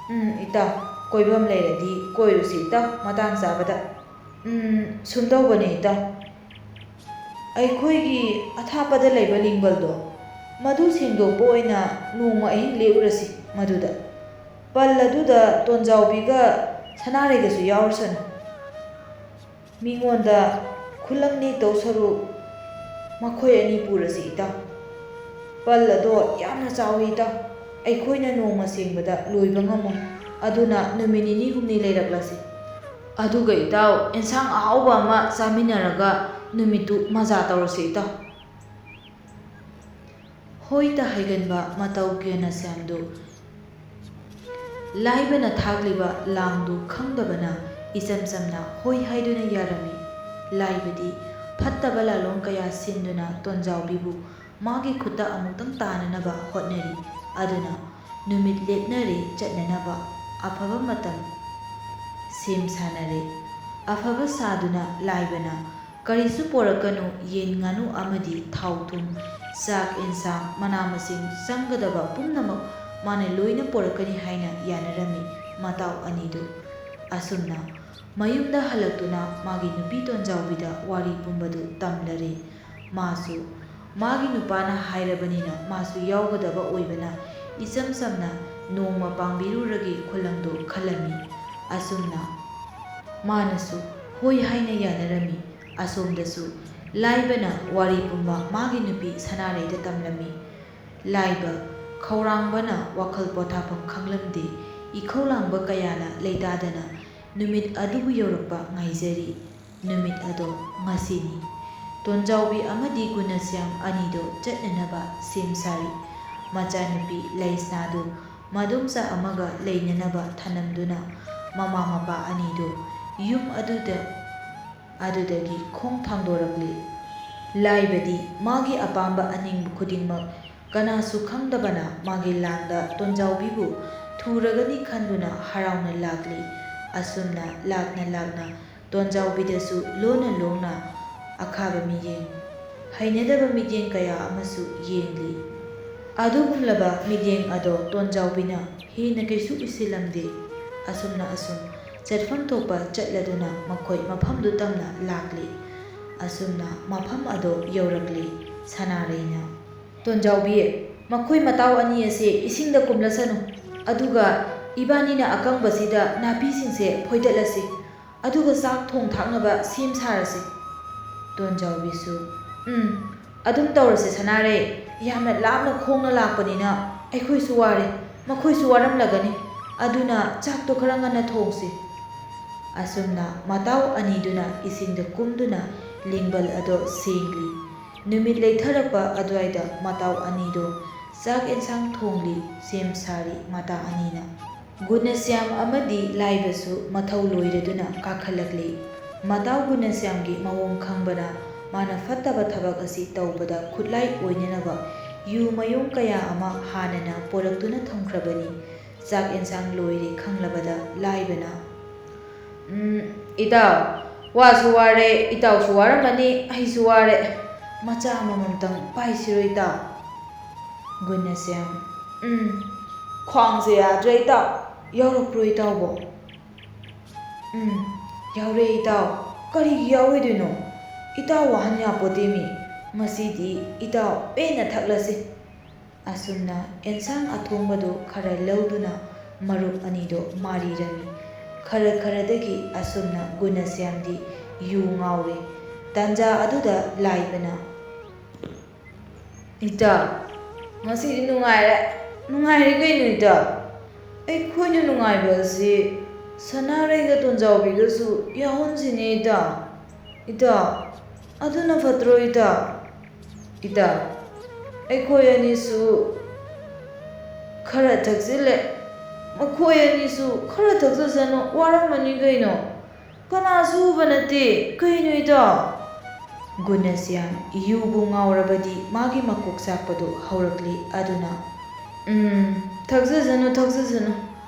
ꯎꯝ, ꯏꯇꯥꯎ, ꯀꯣꯏꯐꯝ ꯂꯩꯔꯗꯤ ꯀꯣꯏꯔꯨꯁꯤ, ꯏꯇꯥꯎ, ꯃꯇꯥꯡ ꯆꯥꯕꯗ꯫ ꯎꯝ, ꯁꯨꯝꯗꯧꯕꯅꯦ, ꯏꯇꯥꯎ꯫ ꯑꯩꯈꯣꯏꯒꯤ ꯑꯊꯥꯞꯄꯗ ꯂꯩꯕ ꯂꯤꯡꯕꯜꯗꯣ, ꯃꯗꯨ ꯁꯦꯡꯗꯣꯛꯄ ꯑꯣꯏꯅ ꯅꯣꯡꯃ ꯑꯍꯤꯡ ꯂꯦꯛꯎꯔꯁꯤ ꯃꯗꯨꯗ꯫ ꯄꯜ ꯑꯗꯨꯗ ꯇꯣꯟꯖꯥꯎꯕꯤꯒ ꯁꯅꯥꯔꯩꯒꯁꯨ ꯌꯥꯎꯔꯁꯅꯨ꯫ ꯃꯤꯉꯣꯟꯗ ꯈꯨꯂꯪ ꯅꯦꯛꯇꯧ ꯁꯔꯨꯛ ꯃꯈꯣꯏ ꯑꯅꯤ ꯄꯨꯔꯁꯤ, ꯏꯇꯥꯎ꯫ ꯄꯜ ꯑꯗꯣ ꯌꯥꯝꯅ ꯆꯥꯎꯏ, ꯏꯇꯥꯎ꯫ ꯑꯩꯈꯣꯏꯅ ꯅꯣꯡꯃ ꯁꯦꯡꯕꯗ ꯂꯣꯏꯕ ꯉꯝꯃꯣꯏ꯫ ꯑꯗꯨꯅ ꯅꯨꯃꯤꯠ ꯅꯤꯅꯤ ꯍꯨꯝꯅꯤ ꯂꯩꯔꯛꯂꯁꯤ꯫ ꯑꯗꯨꯒ ꯏꯇꯥꯎ, ꯑꯦꯟꯁꯥꯡ ꯑꯍꯥꯎꯕ ꯑꯃ ꯆꯥꯃꯤꯟꯅꯔꯒ ꯅꯨꯃꯤꯠꯇꯨ ꯃꯖꯥ ꯇꯧꯔꯁꯤ, ꯏꯇꯥꯎ꯫ ꯍꯣꯏꯇ ꯍꯥꯏꯒꯟꯕ ꯃꯇꯧ ꯒ꯭ꯌꯥꯅꯁ꯭ꯌꯥꯝꯗꯨ ꯂꯥꯏꯕꯅ ꯊꯥꯛꯂꯤꯕ ꯂꯥꯡꯗꯨ ꯈꯪꯗꯕꯅ ꯏꯆꯝ ꯆꯝꯅ ꯍꯣꯏ ꯍꯥꯏꯗꯨꯅ ꯌꯥꯔꯝꯃꯤ꯫ ꯂꯥꯏꯕꯗꯤ ꯐꯠꯇꯕ ꯂꯥꯂꯣꯡ ꯀꯌꯥ ꯁꯤꯟꯗꯨꯅ ꯇꯣꯟꯖꯥꯎꯕꯤꯕꯨ ꯃꯥꯒꯤ ꯈꯨꯠꯇ ꯑꯃꯨꯛꯇꯪ ꯇꯥꯅꯅꯕ ꯍꯣꯠꯅꯔꯤ꯫ ꯑꯗꯨꯅ ꯅꯨꯃꯤꯠ ꯂꯦꯞꯅꯔꯦ ꯆꯠꯅꯅꯕ꯫ ꯑꯐꯕ ꯃꯇꯝ ꯁꯦꯝ ꯁꯥꯅꯔꯦ꯫ ꯑꯐꯕ ꯁꯥꯗꯨꯅ ꯂꯥꯏꯕꯅ ꯀꯔꯤꯁꯨ ꯄꯣꯔꯛꯀꯅꯨ, ꯌꯦꯟ ꯉꯥꯅꯨ ꯑꯃꯗꯤ ꯊꯥꯎ ꯊꯨꯝ, ꯆꯥꯛ ꯏꯟꯁꯥꯡ, ꯃꯅꯥ ꯃꯁꯤꯡ ꯆꯪꯒꯗꯕ ꯄꯨꯝꯅꯃꯛ ꯃꯥꯅ ꯂꯣꯏꯅ ꯄꯣꯔꯛꯀꯅꯤ ꯍꯥꯏꯅ ꯌꯥꯅꯔꯝꯃꯤ ꯃꯇꯥꯎ ꯑꯅꯤꯗꯨ꯫ ꯑꯁꯨꯝꯅ ꯃꯌꯨꯝꯗ ꯍꯜꯂꯛꯇꯨꯅ ꯃꯥꯒꯤ ꯅꯨꯄꯤ ꯇꯣꯟꯖꯥꯎꯕꯤꯗ ꯋꯥꯔꯤ ꯄꯨꯝꯕꯗꯨ ꯇꯝꯂꯔꯦ꯫ ꯃꯥꯁꯨ ꯃꯥꯒꯤ ꯅꯨꯄꯥꯅ ꯍꯥꯏꯔꯕꯅꯤꯅ ꯃꯥꯁꯨ ꯌꯥꯎꯒꯗꯕ ꯑꯣꯏꯕꯅ ꯏꯆꯝ ꯆꯝꯅ ꯅꯣꯡꯃ ꯄꯥꯡꯕꯤꯔꯨꯔꯒꯦ ꯈꯨꯂꯪꯗꯨ ꯈꯜꯂꯝꯃꯤ꯫ ꯑꯁꯨꯝꯅ ꯃꯥꯅꯁꯨ ꯍꯣꯏ ꯍꯥꯏꯅ ꯌꯥꯅꯔꯝꯃꯤ꯫ ꯑꯁꯣꯝꯗꯁꯨ ꯂꯥꯏꯕꯅ ꯋꯥꯔꯤ ꯄꯨꯝꯕ ꯃꯥꯒꯤ ꯅꯨꯄꯤ ꯁꯅꯥꯔꯩꯗ ꯇꯝꯂꯝꯃꯤ꯫ ꯂꯥꯏꯕ ꯈꯧꯔꯥꯡꯕꯅ ꯋꯥꯈꯜ ꯄꯣꯊꯥꯐꯝ ꯈꯪꯂꯝꯗꯦ꯫ ꯏꯈꯧ ꯂꯥꯡꯕ ꯀꯌꯥꯅ ꯂꯩꯇꯥꯗꯅ ꯅꯨꯃꯤꯠ ꯑꯗꯨꯕꯨ ꯌꯧꯔꯛꯄ ꯉꯥꯏꯖꯔꯤ꯫ ꯅꯨꯃꯤꯠ ꯑꯗꯣ ꯉꯁꯤꯅꯤ꯫ ꯇꯣꯟꯖꯥꯎꯕꯤ ꯑꯃꯗꯤ ꯒꯨꯅꯁ꯭ꯌꯥꯝ ꯑꯅꯤꯗꯣ ꯆꯠꯅꯅꯕ ꯁꯦꯝ ꯁꯥꯔꯤ꯫ ꯃꯆꯥꯅꯨꯄꯤ ꯂꯩꯁꯅꯥꯗꯨ ꯃꯗꯣꯝꯆꯥ ꯑꯃꯒ ꯂꯩꯅꯅꯕ ꯊꯅꯝꯗꯨꯅ ꯃꯃꯥ ꯃꯄꯥ ꯑꯅꯤꯗꯨ ꯌꯨꯝ ꯑꯗꯨꯗ, ꯑꯗꯨꯗꯒꯤ ꯈꯣꯡ ꯊꯥꯡꯗꯣꯔꯛꯂꯤ꯫ ꯂꯥꯏꯕꯗꯤ ꯃꯥꯒꯤ ꯑꯄꯥꯝꯕ ꯑꯅꯤꯡꯕ ꯈꯨꯗꯤꯡꯃꯛ ꯀꯅꯥꯁꯨ ꯈꯪꯗꯕꯅ ꯃꯥꯒꯤ ꯂꯥꯡꯗ ꯇꯣꯟꯖꯥꯎꯕꯤꯕꯨ ꯊꯨꯔꯒꯅꯤ ꯈꯟꯗꯨꯅ ꯍꯔꯥꯎꯅ ꯂꯥꯛꯂꯤ꯫ ꯑꯁꯨꯝꯅ ꯂꯥꯛꯅ ꯂꯥꯛꯅ ꯇꯣꯟꯖꯥꯎꯕꯤꯗꯁꯨ ꯂꯣꯟꯅ ꯂꯣꯟꯅ ꯑꯈꯥꯕ ꯃꯤꯠꯌꯦꯡ, ꯍꯩꯅꯗꯕ ꯃꯤꯠꯌꯦꯡ ꯀꯌꯥ ꯑꯃꯁꯨ ꯌꯦꯡꯂꯤ꯫ ꯑꯗꯨꯒꯨꯝꯂꯕ ꯃꯤꯠꯌꯦꯡ ꯑꯗꯣ ꯇꯣꯟꯖꯥꯎꯕꯤꯅ ꯍꯦꯟꯅ ꯀꯩꯁꯨ ꯎꯁꯤꯜꯂꯝꯗꯦ꯫ ꯑꯁꯨꯝꯅ ꯑꯁꯨꯝ ꯆꯠꯐꯝ ꯊꯣꯛꯄ ꯆꯠꯂꯗꯨꯅ ꯃꯈꯣꯏ ꯃꯐꯝꯗꯨ ꯇꯝꯅ ꯂꯥꯛꯂꯤ꯫ ꯑꯁꯨꯝꯅ ꯃꯐꯝ ꯑꯗꯣ ꯌꯧꯔꯛꯂꯤ꯫ ꯁꯅꯥꯔꯩꯅ, "ꯇꯣꯟꯖꯥꯎꯕꯤ, ꯃꯈꯣꯏ ꯃꯇꯥꯎ ꯑꯅꯤ ꯑꯁꯦ ꯏꯁꯤꯡꯗ ꯀꯨꯝꯂꯁꯅꯨ, ꯑꯗꯨꯒ ꯏꯕꯥꯅꯤꯅ ꯑꯀꯪꯕꯁꯤꯗ ꯅꯥꯄꯤꯁꯤꯡꯁꯦ ꯐꯣꯏꯗꯠꯂꯁꯤ, ꯑꯗꯨꯒ ꯆꯥꯛ ꯊꯣꯡ ꯊꯥꯛꯅꯕ ꯁꯦꯝ ꯁꯥꯔꯁꯤ꯫" ꯇꯣꯟꯖꯥꯎꯕꯤꯁꯨ, "ꯎꯝ, ꯑꯗꯨꯝ ꯇꯧꯔꯁꯦ ꯁꯅꯥꯔꯩ, ꯌꯥꯝꯅ ꯂꯥꯞꯅ ꯈꯣꯡꯅ ꯂꯥꯛꯄꯅꯤꯅ ꯑꯩꯈꯣꯏꯁꯨ ꯋꯥꯔꯦ, ꯃꯈꯣꯏꯁꯨ ꯋꯥꯔꯝꯂꯒꯅꯤ, ꯑꯗꯨꯅ ꯆꯥꯛꯇꯣ ꯈꯔ ꯉꯟꯅ ꯊꯣꯡꯁꯤ꯫" ꯑꯁꯨꯝꯅ ꯃꯇꯥꯎ ꯑꯅꯤꯗꯨꯅ ꯏꯁꯤꯡꯗ ꯀꯨꯝꯗꯨꯅ ꯂꯤꯡꯕꯜ ꯑꯗꯣ ꯁꯦꯡꯂꯤ꯫ ꯅꯨꯃꯤꯠ ꯂꯩꯊꯔꯛꯄ ꯑꯗꯨꯋꯥꯏꯗ ꯃꯇꯥꯎ ꯑꯅꯤꯗꯣ ꯆꯥꯛ ꯑꯦꯟꯁꯥꯡ ꯊꯣꯡꯂꯤ, ꯁꯦꯝ ꯁꯥꯔꯤ ꯃꯇꯥ ꯑꯅꯤꯅ꯫ ꯒꯨꯅꯁ꯭ꯌꯥꯝ ꯑꯃꯗꯤ ꯂꯥꯏꯕꯁꯨ ꯃꯊꯧ ꯂꯣꯏꯔꯗꯨꯅ ꯀꯥꯈꯠꯂꯛꯂꯤ꯫ ꯃꯇꯥꯎ ꯒꯨꯅꯁ꯭ꯌꯥꯝꯒꯤ ꯃꯑꯣꯡ ꯈꯪꯕꯅ ꯃꯥꯅ ꯐꯠꯇꯕ ꯊꯕꯛ ꯑꯁꯤ ꯇꯧꯕꯗ ꯈꯨꯠꯂꯥꯏ ꯑꯣꯏꯅꯅꯕ ꯌꯨ ꯃꯌꯨꯡ ꯀꯌꯥ ꯑꯃ ꯍꯥꯟꯅꯅ ꯄꯣꯔꯛꯇꯨꯅ ꯊꯝꯈ꯭ꯔꯕꯅꯤ꯫ ꯆꯥꯛ ꯑꯦꯟꯁꯥꯡ ꯂꯣꯏꯔꯦ ꯈꯪꯂꯕꯗ ꯂꯥꯏꯕꯅ, "ꯎꯝ, ꯏꯇꯥꯎ, ꯋꯥꯁꯨ ꯋꯥꯔꯦ, ꯏꯇꯥꯎꯁꯨ ꯋꯥꯔꯝꯃꯅꯤ, ꯑꯩꯁꯨ ꯋꯥꯔꯦ꯫ ꯃꯆꯥ ꯑꯃꯃꯝꯇꯪ ꯄꯥꯏꯁꯤꯔꯣ ꯏꯇꯥꯎ?" ꯒꯨꯅꯁ꯭ꯌꯥꯝ, "ꯎꯝ, ꯈ꯭ꯋꯥꯡꯁꯦ ꯌꯥꯗ꯭ꯔꯦ ꯏꯇꯥꯎ, ꯌꯥꯎꯔꯛꯄ꯭ꯔꯣ ꯏꯇꯥꯎꯕꯣ?" "ꯎꯝ, ꯌꯥꯎꯔꯦ ꯏꯇꯥꯎ, ꯀꯔꯤꯒꯤ ꯌꯥꯎꯔꯣꯏꯗꯣꯏꯅꯣ? ꯏꯇꯥꯎ ꯋꯥꯍꯟ ꯌꯥꯄꯣꯠꯇꯦ ꯃꯤ, ꯉꯁꯤꯗꯤ ꯏꯇꯥꯎ ꯄꯦꯟꯅ ꯊꯛꯂꯁꯤ꯫" ꯑꯁꯨꯝꯅ ꯑꯦꯟꯁꯥꯡ ꯑꯊꯣꯡꯕꯗꯨ ꯈꯔ ꯂꯧꯗꯨꯅ ꯃꯔꯨꯞ ꯑꯅꯤꯗꯣ ꯃꯥꯔꯤꯔꯝꯃꯤ꯫ ꯈꯔ ꯈꯔꯗꯒꯤ ꯑꯁꯨꯝꯅ ꯒꯨꯅꯁ꯭ꯌꯥꯝꯗꯤ ꯌꯨ ꯉꯥꯎꯔꯦ꯫ ꯇꯥꯟꯖꯥ ꯑꯗꯨꯗ ꯂꯥꯏꯕꯅ, "ꯏꯇꯥꯎ, ꯉꯁꯤꯗꯤ ꯅꯨꯡꯉꯥꯏꯔꯦ, ꯅꯨꯡꯉꯥꯏꯔꯦ ꯀꯩꯅꯣ ꯏꯇꯥꯎ? ꯑꯩꯈꯣꯏꯅ ꯅꯨꯡꯉꯥꯏꯕ ꯑꯁꯤ ꯁꯅꯥꯔꯩꯒ ꯇꯣꯟꯖꯥꯎꯕꯤꯒꯁꯨ ꯌꯥꯎꯍꯟꯁꯤꯅꯦ ꯏꯇꯥꯎ꯫ ꯏꯇꯥꯎ, ꯑꯗꯨꯅ ꯐꯠꯇ꯭ꯔꯣ ꯏꯇꯥꯎ? ꯏꯇꯥꯎ, ꯑꯩꯈꯣꯏ ꯑꯅꯤꯁꯨ ꯈꯔ ꯊꯛꯆꯤꯜꯂꯦ, ꯃꯈꯣꯏ ꯑꯅꯤꯁꯨ ꯈꯔ ꯊꯛꯆꯁꯅꯨ, ꯋꯥꯔꯝꯃꯅꯤ ꯀꯩꯅꯣ꯫ ꯀꯅꯥꯁꯨ ꯎꯕ ꯅꯠꯇꯦ, ꯀꯩꯅꯣ ꯏꯇꯥꯎ?" ꯒꯨꯅꯁ꯭ꯌꯥꯝ ꯌꯨꯕꯨ ꯉꯥꯎꯔꯕꯗꯤ ꯃꯥꯒꯤ ꯃꯀꯣꯛ ꯆꯥꯛꯄꯗꯨ ꯍꯧꯔꯛꯂꯤ꯫ ꯑꯗꯨꯅ, "ꯎꯝ, ꯊꯛꯆꯁꯅꯨ, ꯊꯛꯆꯁꯅꯨ,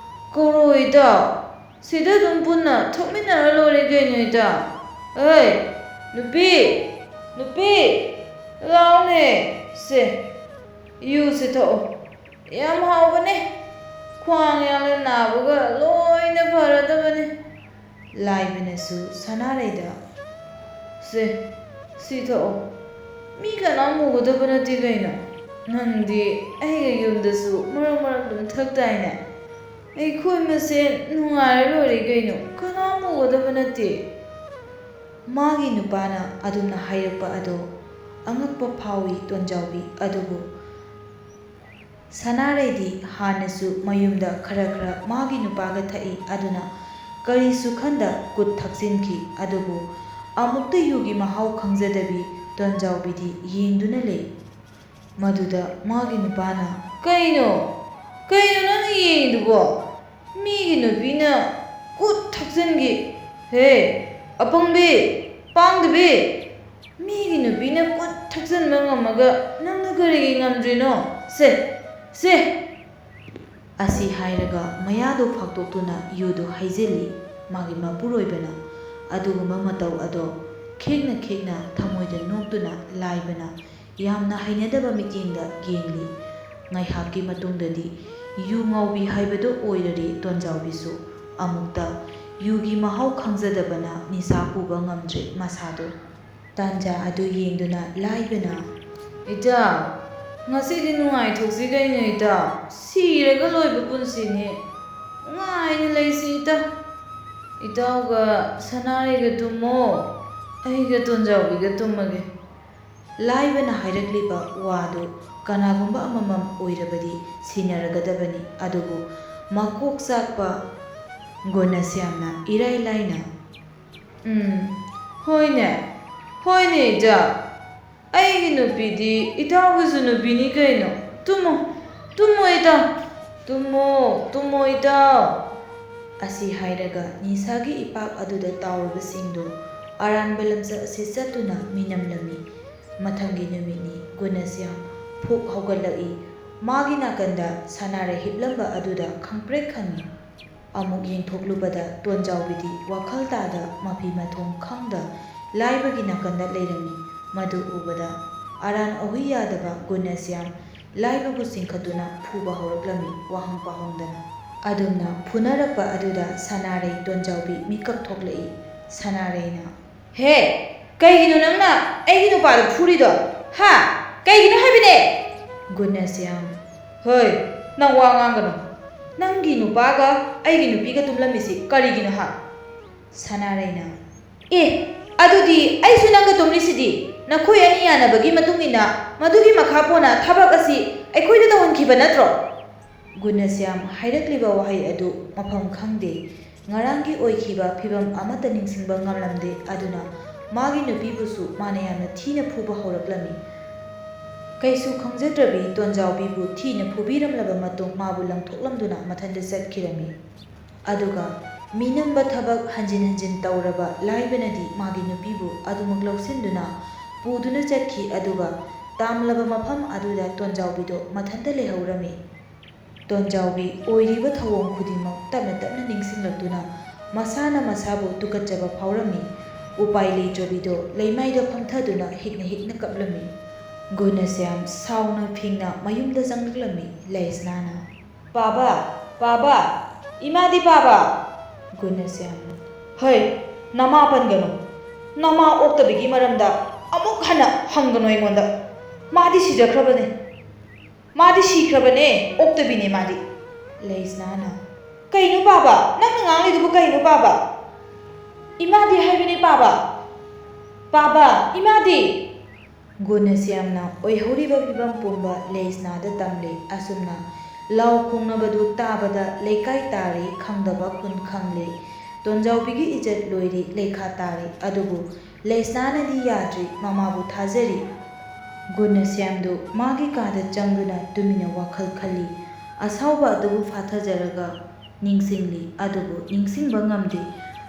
ꯀꯧꯔꯣ ꯏꯇꯥꯎ, ꯁꯤꯗ ꯑꯗꯨꯝ ꯄꯨꯟꯅ ꯊꯛꯃꯤꯟꯅꯔ ꯂꯣꯏꯔꯦ ꯀꯩꯅꯣ, ꯏꯇꯥ꯫ ꯑꯩ, ꯅꯨꯄꯤ, ꯅꯨꯄꯤ, ꯂꯥꯎꯅꯦ꯫ ꯁꯦ, ꯌꯨꯁꯦ ꯊꯛꯑꯣ꯫ ꯌꯥꯝ ꯍꯥꯎꯕꯅꯦ꯫ ꯈ꯭ꯋꯥꯡ ꯌꯥꯝꯅ ꯅꯥꯕꯒ ꯂꯣꯏꯅ ꯐꯔꯗꯕꯅꯦ꯫ ꯂꯥꯏꯕꯅꯁꯨ ꯁꯅꯥꯔꯩꯗ, "ꯁꯦ, ꯁꯤ ꯊꯛꯑꯣ꯫ ꯃꯤ ꯀꯅꯥꯝ ꯎꯒꯗꯕ ꯅꯠꯇꯦ ꯀꯩꯅꯣ꯫ ꯅꯪꯗꯤ ꯑꯩꯒ ꯌꯨꯝꯗꯁꯨ ꯃꯔꯛ ꯃꯔꯛ ꯑꯗꯨꯝ ꯊꯛꯇꯥꯏꯅꯦ? ꯑꯩꯈꯣꯏ ꯃꯁꯦꯟ ꯅꯨꯡꯉꯥꯏꯔ ꯂꯣꯏꯔꯦ ꯀꯩꯅꯣ, ꯀꯅꯥꯝ ꯎꯒꯗꯕ ꯅꯠꯇꯦ"꯫ ꯃꯥꯒꯤ ꯅꯨꯄꯥꯅ ꯑꯗꯨꯝꯅ ꯍꯥꯏꯔꯛꯄ ꯑꯗꯣ ꯑꯉꯛꯄ ꯐꯥꯎꯏ ꯇꯣꯟꯖꯥꯎꯕꯤ꯫ ꯑꯗꯨꯕꯨ ꯁꯅꯥꯔꯩꯗꯤ ꯍꯥꯟꯅꯁꯨ ꯃꯌꯨꯝꯗ ꯈꯔ ꯈꯔ ꯃꯥꯒꯤ ꯅꯨꯄꯥꯒ ꯊꯛꯏ꯫ ꯑꯗꯨꯅ ꯀꯔꯤꯁꯨ ꯈꯟꯗ ꯀꯨꯠ ꯊꯛꯆꯤꯟꯈꯤ꯫ ꯑꯗꯨꯕꯨ ꯑꯃꯨꯛꯇ ꯌꯨꯒꯤ ꯃꯍꯥꯎ ꯈꯪꯖꯗꯕꯤ ꯇꯣꯟꯖꯥꯎꯕꯤꯗꯤ ꯌꯦꯡꯗꯨꯅ ꯂꯩ꯫ ꯃꯗꯨꯗ ꯃꯥꯒꯤ ꯅꯨꯄꯥꯅ, "ꯀꯩꯅꯣ? ꯀꯩꯅꯣ ꯅꯪꯅ ꯌꯦꯡꯉꯤꯗꯨꯕꯣ? ꯃꯤꯒꯤ ꯅꯨꯄꯤꯅ ꯀꯨꯠ ꯊꯛꯆꯤꯟꯈꯤ꯫ ꯍꯦ, ꯑꯄꯪꯕꯤ, ꯄꯥꯡꯗꯕꯤ! ꯃꯤꯒꯤ ꯅꯨꯄꯤꯅ ꯀꯨꯠ ꯊꯛꯆꯤꯟꯕ ꯉꯝꯃꯒ ꯅꯪꯅ ꯀꯔꯤꯒꯤ ꯉꯝꯗ꯭ꯔꯤꯅꯣ? ꯁꯦ, ꯁꯦ!" ꯑꯁꯤ ꯍꯥꯏꯔꯒ ꯃꯌꯥꯗꯨ ꯐꯥꯛꯇꯣꯛꯇꯨꯅ ꯌꯨꯗꯨ ꯍꯩꯖꯤꯜꯂꯤ ꯃꯥꯒꯤ ꯃꯄꯨꯔꯣꯏꯕꯅ꯫ ꯑꯗꯨꯒꯨꯝꯕ ꯃꯇꯧ ꯑꯗꯣ ꯈꯦꯡꯅ ꯈꯦꯡꯅ ꯊꯃꯣꯏꯗ ꯅꯣꯛꯇꯨꯅ ꯂꯥꯏꯕꯅ ꯌꯥꯝꯅ ꯍꯩꯅꯗꯕ ꯃꯤꯠꯌꯦꯡꯗ ꯌꯦꯡꯂꯤ꯫ ꯉꯥꯏꯍꯥꯛꯀꯤ ꯃꯇꯨꯡꯗꯗꯤ ꯌꯨ ꯉꯥꯎꯕꯤ ꯍꯥꯏꯕꯗꯨ ꯑꯣꯏꯔꯔꯦ ꯇꯣꯟꯖꯥꯎꯕꯤꯁꯨ꯫ ꯑꯃꯨꯛꯇ ꯌꯨꯒꯤ ꯃꯍꯥꯎ ꯈꯪꯖꯗꯕꯅ ꯅꯤꯁꯥ ꯄꯨꯕ ꯉꯝꯗ꯭ꯔꯦ ꯃꯁꯥꯗꯣ꯫ ꯇꯥꯟꯖꯥ ꯑꯗꯨ ꯌꯦꯡꯗꯨꯅ ꯂꯥꯏꯕꯅ, "ꯏꯇꯥꯎ, ꯉꯁꯤꯗꯤ ꯅꯨꯡꯉꯥꯏꯊꯣꯛꯁꯤ ꯀꯩꯅꯣ ꯏꯇꯥꯎ, ꯁꯤꯔꯒ ꯂꯣꯏꯕ ꯄꯨꯟꯁꯤꯅꯤ, ꯅꯨꯡꯉꯥꯏꯅ ꯂꯩꯁꯤ ꯏꯇꯥꯎ꯫ ꯏꯇꯥꯎꯒ ꯁꯅꯥꯔꯩꯒ ꯇꯨꯝꯃꯣ, ꯑꯩꯒ ꯇꯣꯟꯖꯥꯎꯕꯤꯒ ꯇꯨꯝꯃꯒꯦ"꯫ ꯂꯥꯏꯕꯅ ꯍꯥꯏꯔꯛꯂꯤꯕ ꯋꯥꯗꯨ ꯀꯅꯥꯒꯨꯝꯕ ꯑꯃꯃꯝ ꯑꯣꯏꯔꯕꯗꯤ ꯁꯤꯟꯅꯔꯒꯗꯕꯅꯤ, ꯑꯗꯨꯕꯨ ꯃꯀꯣꯛ ꯆꯥꯛꯄ ꯒꯣꯅꯁ꯭ꯌꯥꯝꯅ ꯏꯔꯥꯏ ꯂꯥꯏꯅ, "ꯎꯝ, ꯍꯣꯏꯅꯦ, ꯍꯣꯏꯅꯦ ꯏꯇꯥꯎ, ꯑꯩꯒꯤ ꯅꯨꯄꯤꯗꯤ ꯏꯇꯥꯎꯒꯤꯁꯨ ꯅꯨꯄꯤꯅꯤ ꯀꯩꯅꯣ꯫ ꯇꯨꯝꯃꯣ, ꯇꯨꯝꯃꯣ ꯏꯇꯥꯎ, ꯇꯨꯝꯃꯣ, ꯇꯨꯝꯃꯣ ꯏꯇꯥꯎ"꯫ ꯑꯁꯤ ꯍꯥꯏꯔꯒ ꯅꯤꯁꯥꯒꯤ ꯏꯄꯥꯛ ꯑꯗꯨꯗ ꯇꯥꯎꯔꯕꯁꯤꯡꯗꯨ ꯑꯔꯥꯟꯕ ꯂꯝꯆꯠ ꯑꯁꯤ ꯆꯠꯇꯨꯅ ꯃꯤꯅꯝꯂꯝꯃꯤ꯫ ꯃꯊꯪꯒꯤ ꯅꯨꯃꯤꯠꯅꯤ꯫ ꯒꯨꯅꯁ꯭ꯌꯥꯝ ꯐꯨꯛ ꯍꯧꯒꯠꯂꯛꯏ꯫ ꯃꯥꯒꯤ ꯅꯥꯀꯟꯗ ꯁꯅꯥꯔꯩ ꯍꯤꯞꯂꯝꯕ ꯑꯗꯨꯗ ꯈꯪꯄ꯭ꯔꯦꯛ ꯈꯪꯏ꯫ ꯑꯃꯨꯛ ꯌꯦꯡꯊꯣꯛꯂꯨꯕꯗ ꯇꯣꯟꯖꯥꯎꯕꯤꯗꯤ ꯋꯥꯈꯜ ꯇꯥꯗ ꯃꯐꯤ ꯃꯊꯣꯡ ꯈꯪꯗ ꯂꯥꯏꯕꯒꯤ ꯅꯥꯀꯟꯗ ꯂꯩꯔꯝꯃꯤ꯫ ꯃꯗꯨ ꯎꯕꯗ ꯑꯔꯥꯟ ꯑꯍꯨꯏ ꯌꯥꯗꯕ ꯒꯨꯅꯁ꯭ꯌꯥꯝ ꯂꯥꯏꯕꯕꯨ ꯆꯤꯡꯈꯠꯇꯨꯅ ꯐꯨꯕ ꯍꯧꯔꯛꯂꯝꯃꯤ, ꯋꯥꯍꯪ ꯄꯥꯍꯪꯗꯅ꯫ ꯑꯗꯨꯝꯅ ꯐꯨꯅꯔꯛꯄ ꯑꯗꯨꯗ ꯁꯅꯥꯔꯩ ꯇꯣꯟꯖꯥꯎꯕꯤ ꯃꯤꯀꯞ ꯊꯣꯛꯂꯛꯏ꯫ ꯁꯅꯥꯔꯩꯅ, "ꯍꯦ, ꯀꯩꯒꯤꯅꯣ ꯅꯪꯅ ꯑꯩꯒꯤ ꯅꯨꯄꯥꯗ ꯐꯨꯔꯤꯗꯣ? ꯍꯥ? ꯀꯩꯒꯤꯅꯣ ꯍꯥꯏꯕꯅꯦ?" ꯒꯨꯅꯁ꯭ꯌꯥꯝ, "ꯍꯣꯏ, ꯅꯪ ꯋꯥ ꯉꯥꯡꯒꯅꯨ꯫ ꯅꯪꯒꯤ ꯅꯨꯄꯥꯒ ꯑꯩꯒꯤ ꯅꯨꯄꯤꯒ ꯇꯨꯝꯂꯝꯃꯤꯁꯤ ꯀꯔꯤꯒꯤꯅꯣ ꯍꯥ?" ꯁꯅꯥꯔꯩꯅ, "ꯑꯦ, ꯑꯗꯨꯗꯤ ꯑꯩꯁꯨ ꯅꯪꯒ ꯇꯨꯝꯂꯤꯁꯤꯗꯤ꯫ ꯅꯈꯣꯏ ꯑꯅꯤ ꯌꯥꯅꯕꯒꯤ ꯃꯇꯨꯡ ꯏꯟꯅ ꯃꯗꯨꯒꯤ ꯃꯈꯥ ꯄꯣꯟꯅ ꯊꯕꯛ ꯑꯁꯤ ꯑꯩꯈꯣꯏꯗ ꯇꯧꯍꯟꯈꯤꯕ ꯅꯠꯇ꯭ꯔꯣ?" ꯒꯨꯅꯁ꯭ꯌꯥꯝ ꯍꯥꯏꯔꯛꯂꯤꯕ ꯋꯥꯍꯩ ꯑꯗꯨ ꯃꯐꯝ ꯈꯪꯗꯦ꯫ ꯉꯔꯥꯡꯒꯤ ꯑꯣꯏꯈꯤꯕ ꯐꯤꯚꯝ ꯑꯃꯠꯇ ꯅꯤꯡꯁꯤꯡꯕ ꯉꯝꯂꯝꯗꯦ꯫ ꯑꯗꯨꯅ ꯃꯥꯒꯤ ꯅꯨꯄꯤꯕꯨꯁꯨ ꯃꯥꯅ ꯌꯥꯝꯅ ꯊꯤꯅ ꯐꯨꯕ ꯍꯧꯔꯛꯂꯝꯃꯤ꯫ ꯀꯩꯁꯨ ꯈꯪꯖꯗ꯭ꯔꯕꯤ ꯇꯣꯟꯖꯥꯎꯕꯤꯕꯨ ꯊꯤꯅ ꯐꯨꯕꯤꯔꯝꯂꯕ ꯃꯇꯨꯡ ꯃꯥꯕꯨ ꯂꯪꯊꯣꯛꯂꯝꯗꯨꯅ ꯃꯊꯟꯇ ꯆꯠꯈꯤꯔꯝꯃꯤ꯫ ꯑꯗꯨꯒ ꯃꯤꯅꯝꯕ ꯊꯕꯛ ꯍꯟꯖꯤꯟ ꯍꯟꯖꯤꯟ ꯇꯧꯔꯕ ꯂꯥꯏꯕꯅꯗꯤ ꯃꯥꯒꯤ ꯅꯨꯄꯤꯕꯨ ꯑꯗꯨꯃꯛ ꯂꯧꯁꯤꯟꯗꯨꯅ ꯄꯨꯗꯨꯅ ꯆꯠꯈꯤ꯫ ꯑꯗꯨꯒ ꯇꯥꯝꯂꯕ ꯃꯐꯝ ꯑꯗꯨꯗ ꯇꯣꯟꯖꯥꯎꯕꯤꯗꯣ ꯃꯊꯟꯇ ꯂꯩꯍꯧꯔꯝꯃꯤ꯫ ꯇꯣꯟꯖꯥꯎꯕꯤ ꯑꯣꯏꯔꯤꯕ ꯊꯧꯑꯣꯡ ꯈꯨꯗꯤꯡꯃꯛ ꯇꯞꯅ ꯇꯞꯅ ꯅꯤꯡꯁꯤꯡꯂꯛꯇꯨꯅ ꯃꯁꯥꯅ ꯃꯁꯥꯕꯨ ꯇꯨꯀꯠꯆꯕ ꯐꯥꯎꯔꯝꯃꯤ꯫ ꯎꯄꯥꯏ ꯂꯩꯇ꯭ꯔꯕꯤꯗꯣ ꯂꯩꯃꯥꯏꯗ ꯐꯝꯊꯗꯨꯅ ꯍꯤꯛꯅ ꯍꯤꯛꯅ ꯀꯞꯂꯝꯃꯤ꯫ ꯒꯨꯅꯁ꯭ꯌꯥꯝ ꯁꯥꯎꯅ ꯐꯤꯡꯅ ꯃꯌꯨꯝꯗ ꯆꯪꯂꯛꯂꯝꯃꯤ꯫ ꯂꯩꯁꯅꯥꯅ, "ꯄꯥꯕ, ꯄꯥꯕ, ꯏꯃꯥꯗꯤ ꯄꯥꯕ?" ꯒꯨꯅꯁ꯭ꯌꯥꯝꯅ, "ꯍꯩ, ꯅꯃꯥ ꯄꯟꯒꯅꯨ꯫ ꯅꯃꯥ ꯑꯣꯛꯇꯕꯤꯒꯤ ꯃꯔꯝꯗ ꯑꯃꯨꯛ ꯍꯟꯅ ꯍꯪꯒꯅꯨ ꯑꯩꯉꯣꯟꯗ꯫ ꯃꯥꯗꯤ ꯁꯤꯖꯈ꯭ꯔꯕꯅꯦ꯫ ꯃꯥꯗꯤ ꯁꯤꯈ꯭ꯔꯕꯅꯦ, ꯑꯣꯛꯇꯕꯤꯅꯦ ꯃꯥꯗꯤ꯫" ꯂꯩꯁꯅꯥꯅ, "ꯀꯩꯅꯣ ꯄꯥꯕ? ꯅꯪꯅ ꯉꯥꯡꯂꯤꯗꯨꯕꯨ ꯀꯩꯅꯣ ꯄꯥꯕ? ꯏꯃꯥꯗꯤ ꯍꯥꯏꯕꯅꯦ ꯄꯥꯕ꯫ ꯄꯥꯕ, ꯏꯃꯥꯗꯤ!" ꯒꯨꯅꯁ꯭ꯌꯥꯝꯅ ꯑꯣꯏꯍꯧꯔꯤꯕ ꯐꯤꯕꯝ ꯄꯨꯝꯕ ꯂꯩꯁꯅꯥꯗ ꯇꯝꯂꯦ꯫ ꯑꯁꯨꯝꯅ ꯂꯥꯎ ꯈꯣꯡꯅꯕꯗꯨ ꯇꯥꯕꯗ ꯂꯩꯀꯥꯏ ꯇꯥꯔꯦ, ꯈꯪꯗꯕ ꯈꯨꯟ ꯈꯪꯂꯦ꯫ ꯇꯣꯟꯖꯥꯎꯕꯤꯒꯤ ꯏꯖꯠ ꯂꯣꯏꯔꯦ, ꯂꯩꯈꯥ ꯇꯥꯔꯦ꯫ ꯑꯗꯨꯕꯨ ꯂꯩꯁꯅꯥꯅꯗꯤ ꯌꯥꯗ꯭ꯔꯤ, ꯃꯃꯥꯕꯨ ꯊꯥꯖꯔꯤ꯫ ꯒꯨꯅꯁ꯭ꯌꯥꯝꯗꯨ ꯃꯥꯒꯤ ꯀꯥꯗ ꯆꯪꯗꯨꯅ ꯇꯨꯃꯤꯟꯅ ꯋꯥꯈꯜ ꯈꯜꯂꯤ꯫ ꯑꯁꯥꯎꯕ ꯑꯗꯨꯕꯨ ꯐꯥꯊꯖꯔꯒ ꯅꯤꯡꯁꯤꯡꯂꯤ, ꯑꯗꯨꯕꯨ ꯅꯤꯡꯁꯤꯡꯕ ꯉꯝꯗꯦ꯫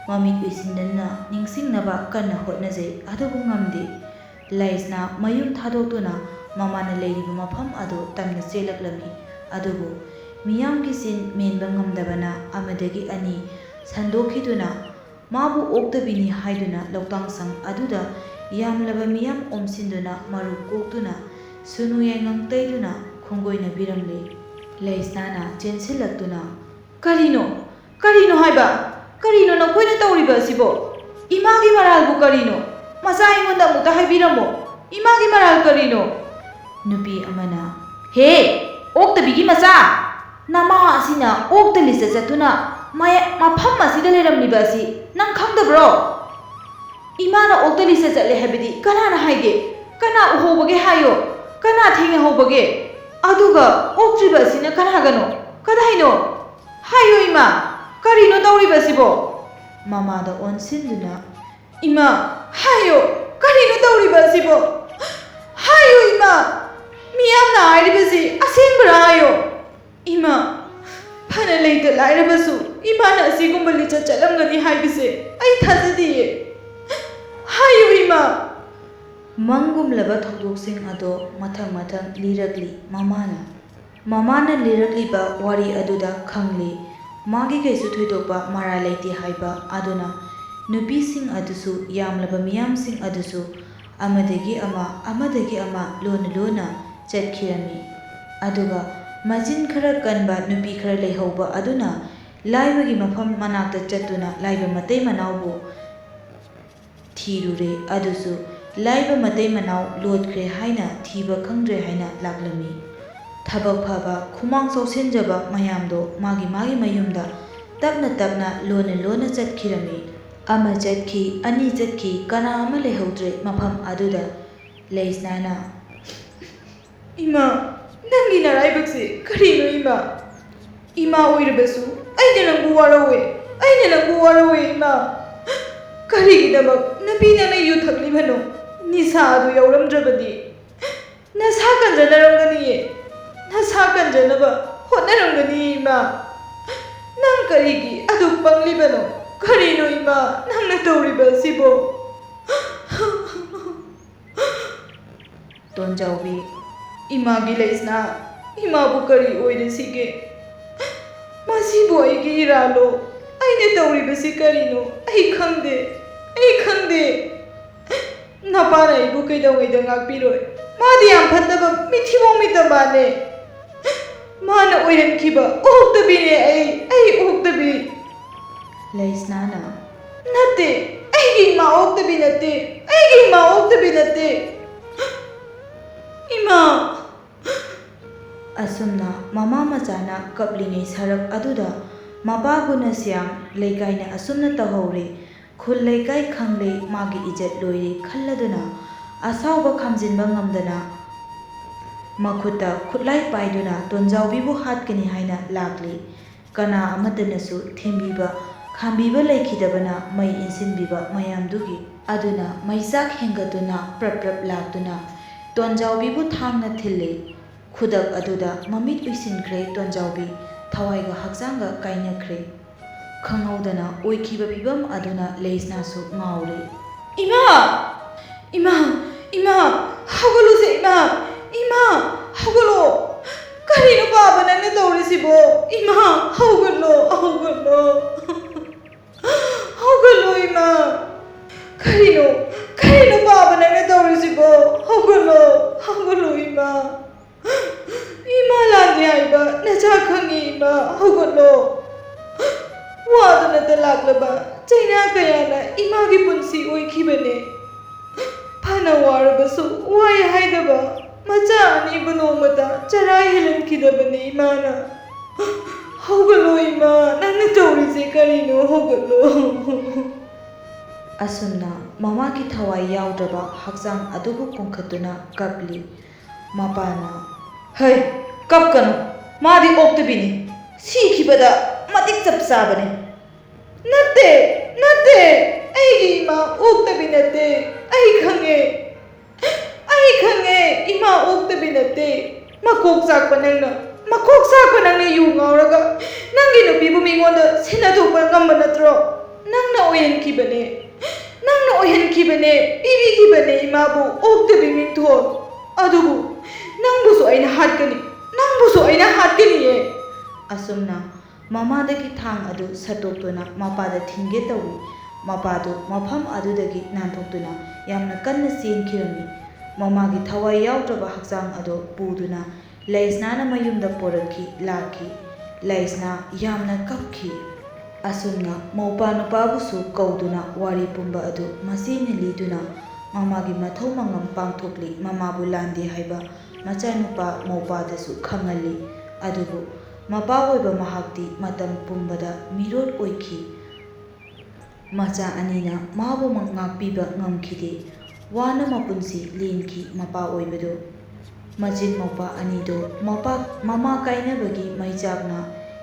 ꯃꯃꯤꯠ ꯎꯏꯁꯤꯟꯗꯨꯅ ꯅꯤꯡꯁꯤꯡꯅꯕ ꯀꯟꯅ ꯍꯣꯠꯅꯖꯩ, ꯑꯗꯨꯕꯨ ꯉꯝꯗꯦ꯫ ꯂꯩꯁꯅꯥ ꯃꯌꯨꯝ ꯊꯥꯗꯣꯛꯇꯨꯅ ꯃꯃꯥꯅ ꯂꯩꯔꯤꯕ ꯃꯐꯝ ꯑꯗꯨ ꯇꯝꯅ ꯆꯦꯜꯂꯛꯂꯝꯃꯤ꯫ ꯑꯗꯨꯕꯨ ꯃꯤꯌꯥꯝꯒꯤ ꯆꯤꯟ ꯃꯦꯟꯕ ꯉꯝꯗꯕꯅ ꯑꯃꯗꯒꯤ ꯑꯅꯤ ꯁꯟꯗꯣꯛꯈꯤꯗꯨꯅ ꯃꯥꯕꯨ ꯑꯣꯛꯇꯕꯤꯅꯤ ꯍꯥꯏꯗꯨꯅ ꯂꯧꯇꯥꯡꯁꯪ ꯑꯗꯨꯗ ꯌꯥꯝꯂꯕ ꯃꯤꯌꯥꯝ ꯑꯣꯝꯁꯤꯟꯗꯨꯅ ꯃꯔꯨꯞ ꯀꯣꯛꯇꯨꯅ ꯁꯨꯅꯨ ꯌꯥꯏꯉꯪ ꯇꯩꯗꯨꯅ ꯈꯣꯡꯒꯣꯏꯅꯕꯤꯔꯝꯂꯤ꯫ ꯂꯩꯁꯅꯥꯅ ꯆꯦꯟꯁꯤꯜꯂꯛꯇꯨꯅ, "ꯀꯔꯤꯅꯣ? ꯀꯔꯤꯅꯣ ꯍꯥꯏꯕ? ꯀꯔꯤꯅꯣ ꯅꯈꯣꯏꯅ ꯇꯧꯔꯤꯕ ꯑꯁꯤꯕꯣ? ꯏꯃꯥꯒꯤ ꯃꯔꯥꯜꯕꯨ ꯀꯔꯤꯅꯣ? ꯃꯆꯥ, ꯑꯩꯉꯣꯟꯗ ꯑꯃꯨꯛꯇ ꯍꯥꯏꯕꯤꯔꯝꯃꯣ꯫ ꯏꯃꯥꯒꯤ ꯃꯔꯥꯜ ꯀꯔꯤꯅꯣ?" ꯅꯨꯄꯤ ꯑꯃꯅ, "ꯍꯦ, ꯑꯣꯛꯇꯕꯤꯒꯤ ꯃꯆꯥ! ꯅꯃꯥ ꯑꯁꯤꯅ ꯑꯣꯛꯇ ꯂꯤꯆꯠ ꯆꯠꯇꯨꯅ ꯃꯌꯥ-, ꯃꯐꯝ ꯑꯁꯤꯗ ꯂꯩꯔꯝꯂꯤꯕ ꯑꯁꯤ ꯅꯪ ꯈꯪꯗꯕ꯭ꯔꯣ? ꯏꯃꯥꯅ ꯑꯣꯛꯇ ꯂꯤꯆꯠ ꯆꯠꯂꯦ ꯍꯥꯏꯕꯗꯤ ꯀꯅꯥꯅ ꯍꯥꯏꯒꯦ? ꯀꯅꯥ ꯎꯍꯧꯕꯒꯦ ꯍꯥꯏꯌꯣ? ꯀꯅꯥ ꯊꯦꯡꯅꯍꯧꯕꯒꯦ? ꯑꯗꯨꯒ ꯑꯣꯛꯇ꯭ꯔꯤꯕ ꯑꯁꯤꯅ ꯀꯅꯥꯒꯅꯣ? ꯀꯗꯥꯏꯅꯣ? ꯍꯥꯏꯌꯨ ꯏꯃꯥ, ꯀꯔꯤꯅꯣ ꯇꯧꯔꯤꯕꯁꯤꯕꯣ?" ꯃꯃꯥꯗ ꯑꯣꯟꯁꯤꯟꯗꯨꯅ, "ꯏꯃꯥ, ꯍꯥꯏꯌꯨ, ꯀꯔꯤꯅꯣ ꯇꯧꯔꯤꯕꯁꯤꯕꯣ? ꯍꯥꯏꯌꯨ ꯏꯃꯥ, ꯃꯤꯌꯥꯝꯅ ꯍꯥꯏꯔꯤꯕꯁꯤ ꯑꯁꯦꯡꯕꯔꯥ ꯍꯥꯏꯌꯨ꯫ ꯏꯃꯥ, ꯐꯅ ꯂꯩꯇ ꯂꯥꯏꯔꯕꯁꯨ ꯏꯃꯥꯅ ꯑꯁꯤꯒꯨꯝꯕ ꯂꯤꯆꯠ ꯆꯠꯂꯝꯒꯅꯤ ꯍꯥꯏꯕꯁꯦ ꯑꯩ ꯊꯥꯖꯗꯤꯌꯦ꯫ ꯍꯥꯏꯌꯨ ꯏꯃꯥ!" ꯃꯪꯒꯨꯝꯂꯕ ꯊꯧꯗꯣꯛꯁꯤꯡ ꯑꯗꯣ ꯃꯊꯪ ꯃꯊꯪ ꯂꯤꯔꯛꯂꯤ ꯃꯃꯥꯅ꯫ ꯃꯃꯥꯅ ꯂꯤꯔꯛꯂꯤꯕ ꯋꯥꯔꯤ ꯑꯗꯨꯗ ꯈꯪꯂꯤ, ꯃꯥꯒꯤ ꯀꯩꯁꯨ ꯊꯣꯏꯗꯣꯛꯄ ꯃꯔꯥꯜ ꯂꯩꯇꯦ ꯍꯥꯏꯕ ꯑꯗꯨꯅ ꯅꯨꯄꯤꯁꯤꯡ ꯑꯗꯨꯁꯨ, ꯌꯥꯝꯂꯕ ꯃꯤꯌꯥꯝꯁꯤꯡ ꯑꯗꯨꯁꯨ ꯑꯃꯗꯒꯤ ꯑꯃ, ꯑꯃꯗꯒꯤ ꯑꯃ ꯂꯣꯟꯅ ꯂꯣꯟꯅ ꯆꯠꯈꯤꯔꯝꯃꯤ꯫ ꯑꯗꯨꯒ ꯃꯆꯤꯟ ꯈꯔ ꯀꯟꯕ ꯅꯨꯄꯤ ꯈꯔ ꯂꯩꯍꯧꯕ ꯑꯗꯨꯅ ꯂꯥꯏꯕꯒꯤ ꯃꯐꯝ ꯃꯅꯥꯛꯇ ꯆꯠꯇꯨꯅ ꯂꯥꯏꯕ ꯃꯇꯩ ꯃꯅꯥꯎꯕꯨ ꯊꯤꯔꯨꯔꯦ꯫ ꯑꯗꯨꯁꯨ ꯂꯥꯏꯕ ꯃꯇꯩ ꯃꯅꯥꯎ ꯂꯣꯠꯈ꯭ꯔꯦ ꯍꯥꯏꯅ, ꯊꯤꯕ ꯈꯪꯗ꯭ꯔꯦ ꯍꯥꯏꯅ ꯂꯥꯛꯂꯝꯃꯤ꯫ ꯊꯕꯛ ꯐꯕ, ꯈꯨꯃꯥꯡ ꯆꯥꯎꯁꯤꯟꯖꯕ ꯃꯌꯥꯝꯗꯣ ꯃꯥꯒꯤ ꯃꯥꯒꯤ ꯃꯌꯨꯝꯗ ꯇꯞꯅ ꯇꯞꯅ, ꯂꯣꯟꯅ ꯂꯣꯟꯅ ꯆꯠꯈꯤꯔꯝꯃꯤ꯫ ꯑꯃ ꯆꯠꯈꯤ, ꯑꯅꯤ ꯆꯠꯈꯤ, ꯀꯅꯥ ꯑꯃ ꯂꯩꯍꯧꯗ꯭ꯔꯦ ꯃꯐꯝ ꯑꯗꯨꯗ꯫ ꯂꯩꯁꯅꯥꯅ, "ꯏꯃꯥ, ꯅꯪꯒꯤ ꯅꯔꯥꯏꯕꯛꯁꯤ ꯀꯔꯤꯅꯣ ꯏꯃꯥ? ꯏꯃꯥ ꯑꯣꯏꯔꯕꯁꯨ ꯑꯩꯅ ꯅꯪꯕꯨ ꯋꯥꯔꯧꯋꯦ, ꯑꯩꯅ ꯅꯪꯕꯨ ꯋꯥꯔꯧꯋꯦ ꯏꯃꯥ꯫ ꯀꯔꯤꯒꯤꯗꯃꯛ ꯅꯨꯄꯤ ꯅꯪꯅ ꯌꯨ ꯊꯛꯂꯤꯕꯅꯣ? ꯅꯤꯁꯥ ꯑꯗꯨ ꯌꯥꯎꯔꯝꯗ꯭ꯔꯕꯗꯤ ꯅꯁꯥ ꯀꯟꯖꯅꯔꯝꯒꯅꯤꯌꯦ, ꯅꯁꯥ ꯀꯟꯖꯅꯕ ꯍꯣꯠꯅꯔꯝꯒꯅꯤꯌꯦ ꯏꯃꯥ꯫ ꯅꯪ ꯀꯔꯤꯒꯤ ꯑꯗꯨꯛ ꯄꯪꯂꯤꯕꯅꯣ? ꯀꯔꯤꯅꯣ ꯏꯃꯥ ꯅꯪꯅ ꯇꯧꯔꯤꯕ ꯑꯁꯤꯕꯣ?" ꯇꯣꯟꯖꯥꯎꯕꯤ, "ꯏꯃꯥꯒꯤ ꯂꯩꯁꯅꯥ, ꯏꯃꯥꯕꯨ ꯀꯔꯤ ꯑꯣꯏꯔꯁꯤꯒꯦ? ꯑꯩꯒꯤ ꯏꯔꯥꯜꯂꯣ? ꯑꯩꯅ ꯇꯧꯔꯤꯕꯁꯤ ꯀꯔꯤꯅꯣ? ꯑꯩ ꯈꯪꯗꯦ, ꯑꯩ ꯈꯪꯗꯦ꯫ ꯅꯄꯥꯅ ꯑꯩꯕꯨ ꯀꯩꯗꯧꯉꯩꯗ ꯉꯥꯛꯄꯤꯔꯣꯏ? ꯃꯥꯗꯤ ꯌꯥꯝ ꯐꯠꯇꯕ ꯃꯤꯊꯤꯕꯣꯡ ꯃꯤꯇꯝꯕꯥꯅꯦ꯫ ꯃꯥꯅ ꯑꯣꯏꯍꯟꯈꯤꯕ ꯑꯣꯛꯇꯕꯤꯅꯦ ꯑꯩ, ꯑꯩ ꯑꯣꯛꯇꯕꯤ꯫ ꯂꯩꯁꯅꯥꯅ, ꯅꯠꯇꯦ, ꯑꯩꯒꯤ ꯏꯃꯥ ꯑꯣꯛꯇꯕꯤ ꯅꯠꯇꯦ, ꯑꯩꯒꯤ ꯏꯃꯥ ꯑꯣꯛꯇꯕꯤ ꯅꯠꯇꯦ꯫ ꯏꯃꯥ! ꯑꯁꯨꯝꯅ ꯃꯃꯥ ꯃꯆꯥꯅ ꯀꯞꯂꯤꯉꯩ ꯁꯔꯛ ꯑꯗꯨꯗ ꯃꯄꯥ ꯒꯨꯅꯁ꯭ꯌꯥꯝ ꯂꯩꯀꯥꯏꯅ ꯑꯁꯨꯝꯅ ꯇꯧꯍꯧꯔꯦ, ꯈꯨꯜ ꯂꯩꯀꯥꯏ ꯈꯪꯂꯦ, ꯃꯥꯒꯤ ꯏꯖꯠ ꯂꯣꯏꯔꯦ ꯈꯜꯂꯗꯨꯅ ꯑꯁꯥꯎꯕ ꯈꯥꯝꯖꯤꯟꯕ ꯉꯝꯗꯅ ꯃꯈꯨꯠꯇ ꯈꯨꯠꯂꯥꯏ ꯄꯥꯏꯗꯨꯅ ꯇꯣꯟꯖꯥꯎꯕꯤꯕꯨ ꯍꯥꯠꯀꯅꯤ ꯍꯥꯏꯅ ꯂꯥꯛꯂꯤ꯫ ꯀꯅꯥ ꯑꯃꯠꯇꯅꯁꯨ ꯊꯦꯝꯕꯤꯕ, ꯈꯥꯝꯕꯤꯕ ꯂꯩꯈꯤꯗꯕꯅ ꯃꯩ ꯏꯟꯁꯤꯟꯕꯤꯕ ꯃꯌꯥꯝꯗꯨꯒꯤ꯫ ꯑꯗꯨꯅ ꯃꯩꯆꯥꯛ ꯍꯦꯟꯒꯠꯇꯨꯅ ꯄ꯭ꯔꯞ ꯄ꯭ꯔꯞ ꯂꯥꯛꯇꯨꯅ ꯇꯣꯟꯖꯥꯎꯕꯤꯕꯨ ꯊꯥꯡꯅ ꯊꯤꯜꯂꯤ꯫ ꯈꯨꯗꯛ ꯑꯗꯨꯗ ꯃꯃꯤꯠ ꯎꯏꯁꯤꯟꯈ꯭ꯔꯦ ꯇꯣꯟꯖꯥꯎꯕꯤ, ꯊꯋꯥꯏꯒ ꯍꯛꯆꯥꯡꯒ ꯀꯥꯏꯅꯈ꯭ꯔꯦ꯫ ꯈꯪꯍꯧꯗꯅ ꯑꯣꯏꯈꯤꯕ ꯐꯤꯕꯝ ꯑꯗꯨꯅ ꯂꯩꯁꯅꯥꯁꯨ ꯉꯥꯎꯔꯦ꯫ ꯏꯃꯥ! ꯏꯃꯥ! ꯏꯃꯥ! ꯍꯧꯒꯠꯂꯨꯁꯦ ꯏꯃꯥ! ꯏꯃꯥ! ꯍꯧꯒꯠꯂꯣ! ꯀꯔꯤꯅꯣ ꯄꯥꯕ ꯅꯪꯅ ꯇꯧꯔꯤꯁꯤꯕꯣ? ꯏꯃꯥ! ꯍꯧꯒꯠꯂꯣ! ꯍꯧꯒꯠꯂꯣ! ꯍꯧꯒꯠꯂꯣ ꯏꯃꯥ! ꯀꯔꯤꯅꯣ? ꯀꯔꯤꯅꯣ ꯄꯥꯕ ꯅꯪꯅ ꯇꯧꯔꯤꯁꯤꯕꯣ? ꯍꯧꯒꯠꯂꯣ! ꯍꯧꯒꯠꯂꯣ ꯏꯃꯥ! ꯏꯃꯥ ꯂꯥꯟꯅꯤ ꯍꯥꯏꯕ ꯅꯆꯥ ꯈꯪꯉꯤ ꯏꯃꯥ, ꯍꯧꯒꯠꯂꯣ꯫ ꯋꯥꯗꯨꯅꯇ ꯂꯥꯛꯂꯕ ꯆꯩꯅꯥ ꯀꯌꯥꯅ ꯏꯃꯥꯒꯤ ꯄꯨꯟꯁꯤ ꯑꯣꯏꯈꯤꯕꯅꯦ꯫ ꯐꯅ ꯋꯥꯔꯕꯁꯨ ꯋꯥꯏ ꯍꯥꯏꯗꯕ ꯃꯆꯥ ꯑꯅꯤꯕꯨ ꯅꯣꯡꯃꯇ ꯆꯔꯥ ꯍꯦꯜꯍꯟꯈꯤꯗꯕꯅꯦ ꯏꯃꯥꯅ꯫ ꯍꯧꯒꯠꯂꯣ ꯏꯃꯥ, ꯅꯪꯅ ꯇꯧꯔꯤꯁꯦ ꯀꯔꯤꯅꯣ? ꯍꯧꯒꯠꯂꯣ꯫ ꯑꯁꯨꯝꯅ ꯃꯃꯥꯒꯤ ꯊꯋꯥꯏ ꯌꯥꯎꯗ꯭ꯔꯕ ꯍꯛꯆꯥꯡ ꯑꯗꯨꯕꯨ ꯀꯣꯟꯈꯠꯇꯨꯅ ꯀꯞꯂꯤ꯫ ꯃꯄꯥꯅ, ꯍꯩ, ꯀꯞꯀꯅꯨ, ꯃꯥꯗꯤ ꯑꯣꯛꯇꯕꯤꯅꯤ, ꯁꯤꯈꯤꯕꯗ ꯃꯇꯤꯛ ꯆꯞ ꯆꯥꯕꯅꯤ꯫ ꯅꯠꯇꯦ, ꯅꯠꯇꯦ, ꯑꯩꯒꯤ ꯏꯃꯥ ꯑꯣꯛꯇꯕꯤ ꯅꯠꯇꯦ, ꯑꯩ ꯈꯪꯉꯦ꯫ ꯑꯩ ꯈꯪꯉꯦ, ꯏꯃꯥ ꯑꯣꯛꯇꯕꯤ ꯅꯠꯇꯦ꯫ ꯃꯀꯣꯛ ꯆꯥꯛꯄ ꯅꯪꯅ, ꯃꯀꯣꯛ ꯆꯥꯛꯄ ꯅꯪꯅ ꯌꯨ ꯉꯥꯎꯔꯒ ꯅꯪꯒꯤ ꯅꯨꯄꯤꯕꯨ ꯃꯤꯉꯣꯟꯗ ꯁꯤꯟꯅꯊꯣꯛꯄ ꯉꯝꯕ ꯅꯠꯇ꯭ꯔꯣ? ꯅꯪꯅ ꯑꯣꯏꯍꯟꯈꯤꯕꯅꯦ, ꯅꯪꯅ ꯑꯣꯏꯍꯟꯈꯤꯕꯅꯦ, ꯄꯤꯕꯤꯈꯤꯕꯅꯦ ꯏꯃꯥꯕꯨ ꯑꯣꯛꯇꯕꯤ ꯃꯤꯡꯊꯣꯜ꯫ ꯑꯗꯨꯕꯨ ꯅꯪꯕꯨꯁꯨ ꯑꯩꯅ ꯍꯥꯠꯀꯅꯤ, ꯅꯪꯕꯨꯁꯨ ꯑꯩꯅ ꯍꯥꯠꯀꯅꯤꯌꯦ꯫ ꯑꯁꯨꯝꯅ ꯃꯃꯥꯗꯒꯤ ꯊꯥꯡ ꯑꯗꯨ ꯁꯠꯇꯣꯛꯇꯨꯅ ꯃꯄꯥꯗ ꯊꯤꯟꯒꯦ ꯇꯧꯏ꯫ ꯃꯄꯥꯗꯨ ꯃꯐꯝ ꯑꯗꯨꯗꯒꯤ ꯅꯥꯟꯊꯣꯛꯇꯨꯅ ꯌꯥꯝꯅ ꯀꯟꯅ ꯆꯦꯟꯈꯤꯔꯝꯃꯤ꯫ ꯃꯃꯥꯒꯤ ꯊꯋꯥꯏ ꯌꯥꯎꯗ꯭ꯔꯕ ꯍꯛꯆꯥꯡ ꯑꯗꯨ ꯄꯨꯗꯨꯅ ꯂꯩꯁꯅꯥꯅ ꯃꯌꯨꯝꯗ ꯄꯣꯔꯛꯈꯤ, ꯂꯥꯛꯈꯤ꯫ ꯂꯩꯁꯅꯥ ꯌꯥꯝꯅ ꯀꯞꯈꯤ꯫ ꯑꯁꯨꯝꯅ ꯃꯧꯄꯥ ꯅꯨꯄꯥꯕꯨꯁꯨ ꯀꯧꯗꯨꯅ ꯋꯥꯔꯤ ꯄꯨꯝꯕ ꯑꯗꯨ ꯃꯆꯦꯅ ꯂꯤꯗꯨꯅ ꯃꯃꯥꯒꯤ ꯃꯊꯧ ꯃꯉꯝ ꯄꯥꯡꯊꯣꯛꯂꯤ, ꯃꯃꯥꯕꯨ ꯂꯥꯟꯗꯦ ꯍꯥꯏꯕ ꯃꯆꯥꯅꯨꯄꯥ ꯃꯧꯄꯥꯗꯁꯨ ꯈꯪꯍꯜꯂꯤ꯫ ꯑꯗꯨꯕꯨ ꯃꯄꯥ ꯑꯣꯏꯕ ꯃꯍꯥꯛꯇꯤ ꯃꯇꯝ ꯄꯨꯝꯕꯗ ꯃꯤꯔꯣꯠ ꯑꯣꯏꯈꯤ꯫ ꯃꯆꯥ ꯑꯅꯤꯅ ꯃꯥꯕꯨꯃꯛ ꯉꯥꯛꯄꯤꯕ ꯉꯝꯈꯤꯗꯦ꯫ ꯋꯥꯅ ꯃꯄꯨꯟꯁꯤ ꯂꯦꯟꯈꯤ ꯃꯄꯥ ꯑꯣꯏꯕꯗꯨ꯫ ꯃꯆꯤꯟ ꯃꯧꯄꯥ ꯑꯅꯤꯗꯨ ꯃꯄꯥ, ꯃꯃꯥ ꯀꯥꯏꯅꯕꯒꯤ ꯃꯩꯆꯥꯛꯅ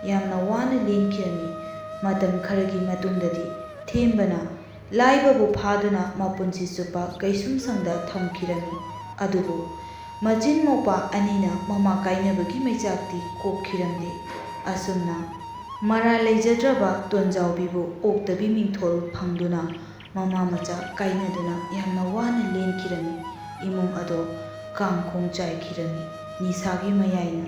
ꯌꯥꯝꯅ ꯋꯥꯅ ꯂꯦꯟꯈꯤꯔꯝꯃꯤ꯫ ꯃꯇꯝ ꯈꯔꯒꯤ ꯃꯇꯨꯡꯗꯗꯤ ꯊꯦꯝꯕꯅ ꯂꯥꯏꯕꯕꯨ ꯐꯥꯗꯨꯅ ꯃꯄꯨꯟꯁꯤ ꯆꯨꯞꯄ ꯀꯩꯁꯨꯝꯁꯪꯗ ꯊꯝꯈꯤꯔꯝꯃꯤ꯫ ꯑꯗꯨꯕꯨ ꯃꯆꯤꯟ ꯃꯧꯄꯥ ꯑꯅꯤꯅ ꯃꯃꯥ ꯀꯥꯏꯅꯕꯒꯤ ꯃꯩꯆꯥꯛꯇꯤ ꯀꯣꯛꯈꯤꯔꯝꯗꯦ꯫ ꯑꯁꯨꯝꯅ ꯃꯔꯥ ꯂꯩꯖꯗ꯭ꯔꯕ ꯇꯣꯟꯖꯥꯎꯕꯤꯕꯨ ꯑꯣꯛꯇꯕꯤ ꯃꯤꯡꯊꯣꯜ ꯐꯪꯗꯨꯅ ꯃꯃꯥ ꯃꯆꯥ ꯀꯥꯏꯅꯗꯨꯅ ꯌꯥꯝꯅ ꯋꯥꯅ ꯂꯦꯟꯈꯤꯔꯝꯃꯤ꯫ ꯏꯃꯨꯡ ꯑꯗꯣ ꯀꯥꯡꯈꯣꯡ ꯆꯥꯏꯈꯤꯔꯝꯃꯤ꯫ ꯅꯤꯁꯥꯒꯤ ꯃꯌꯥꯏꯅ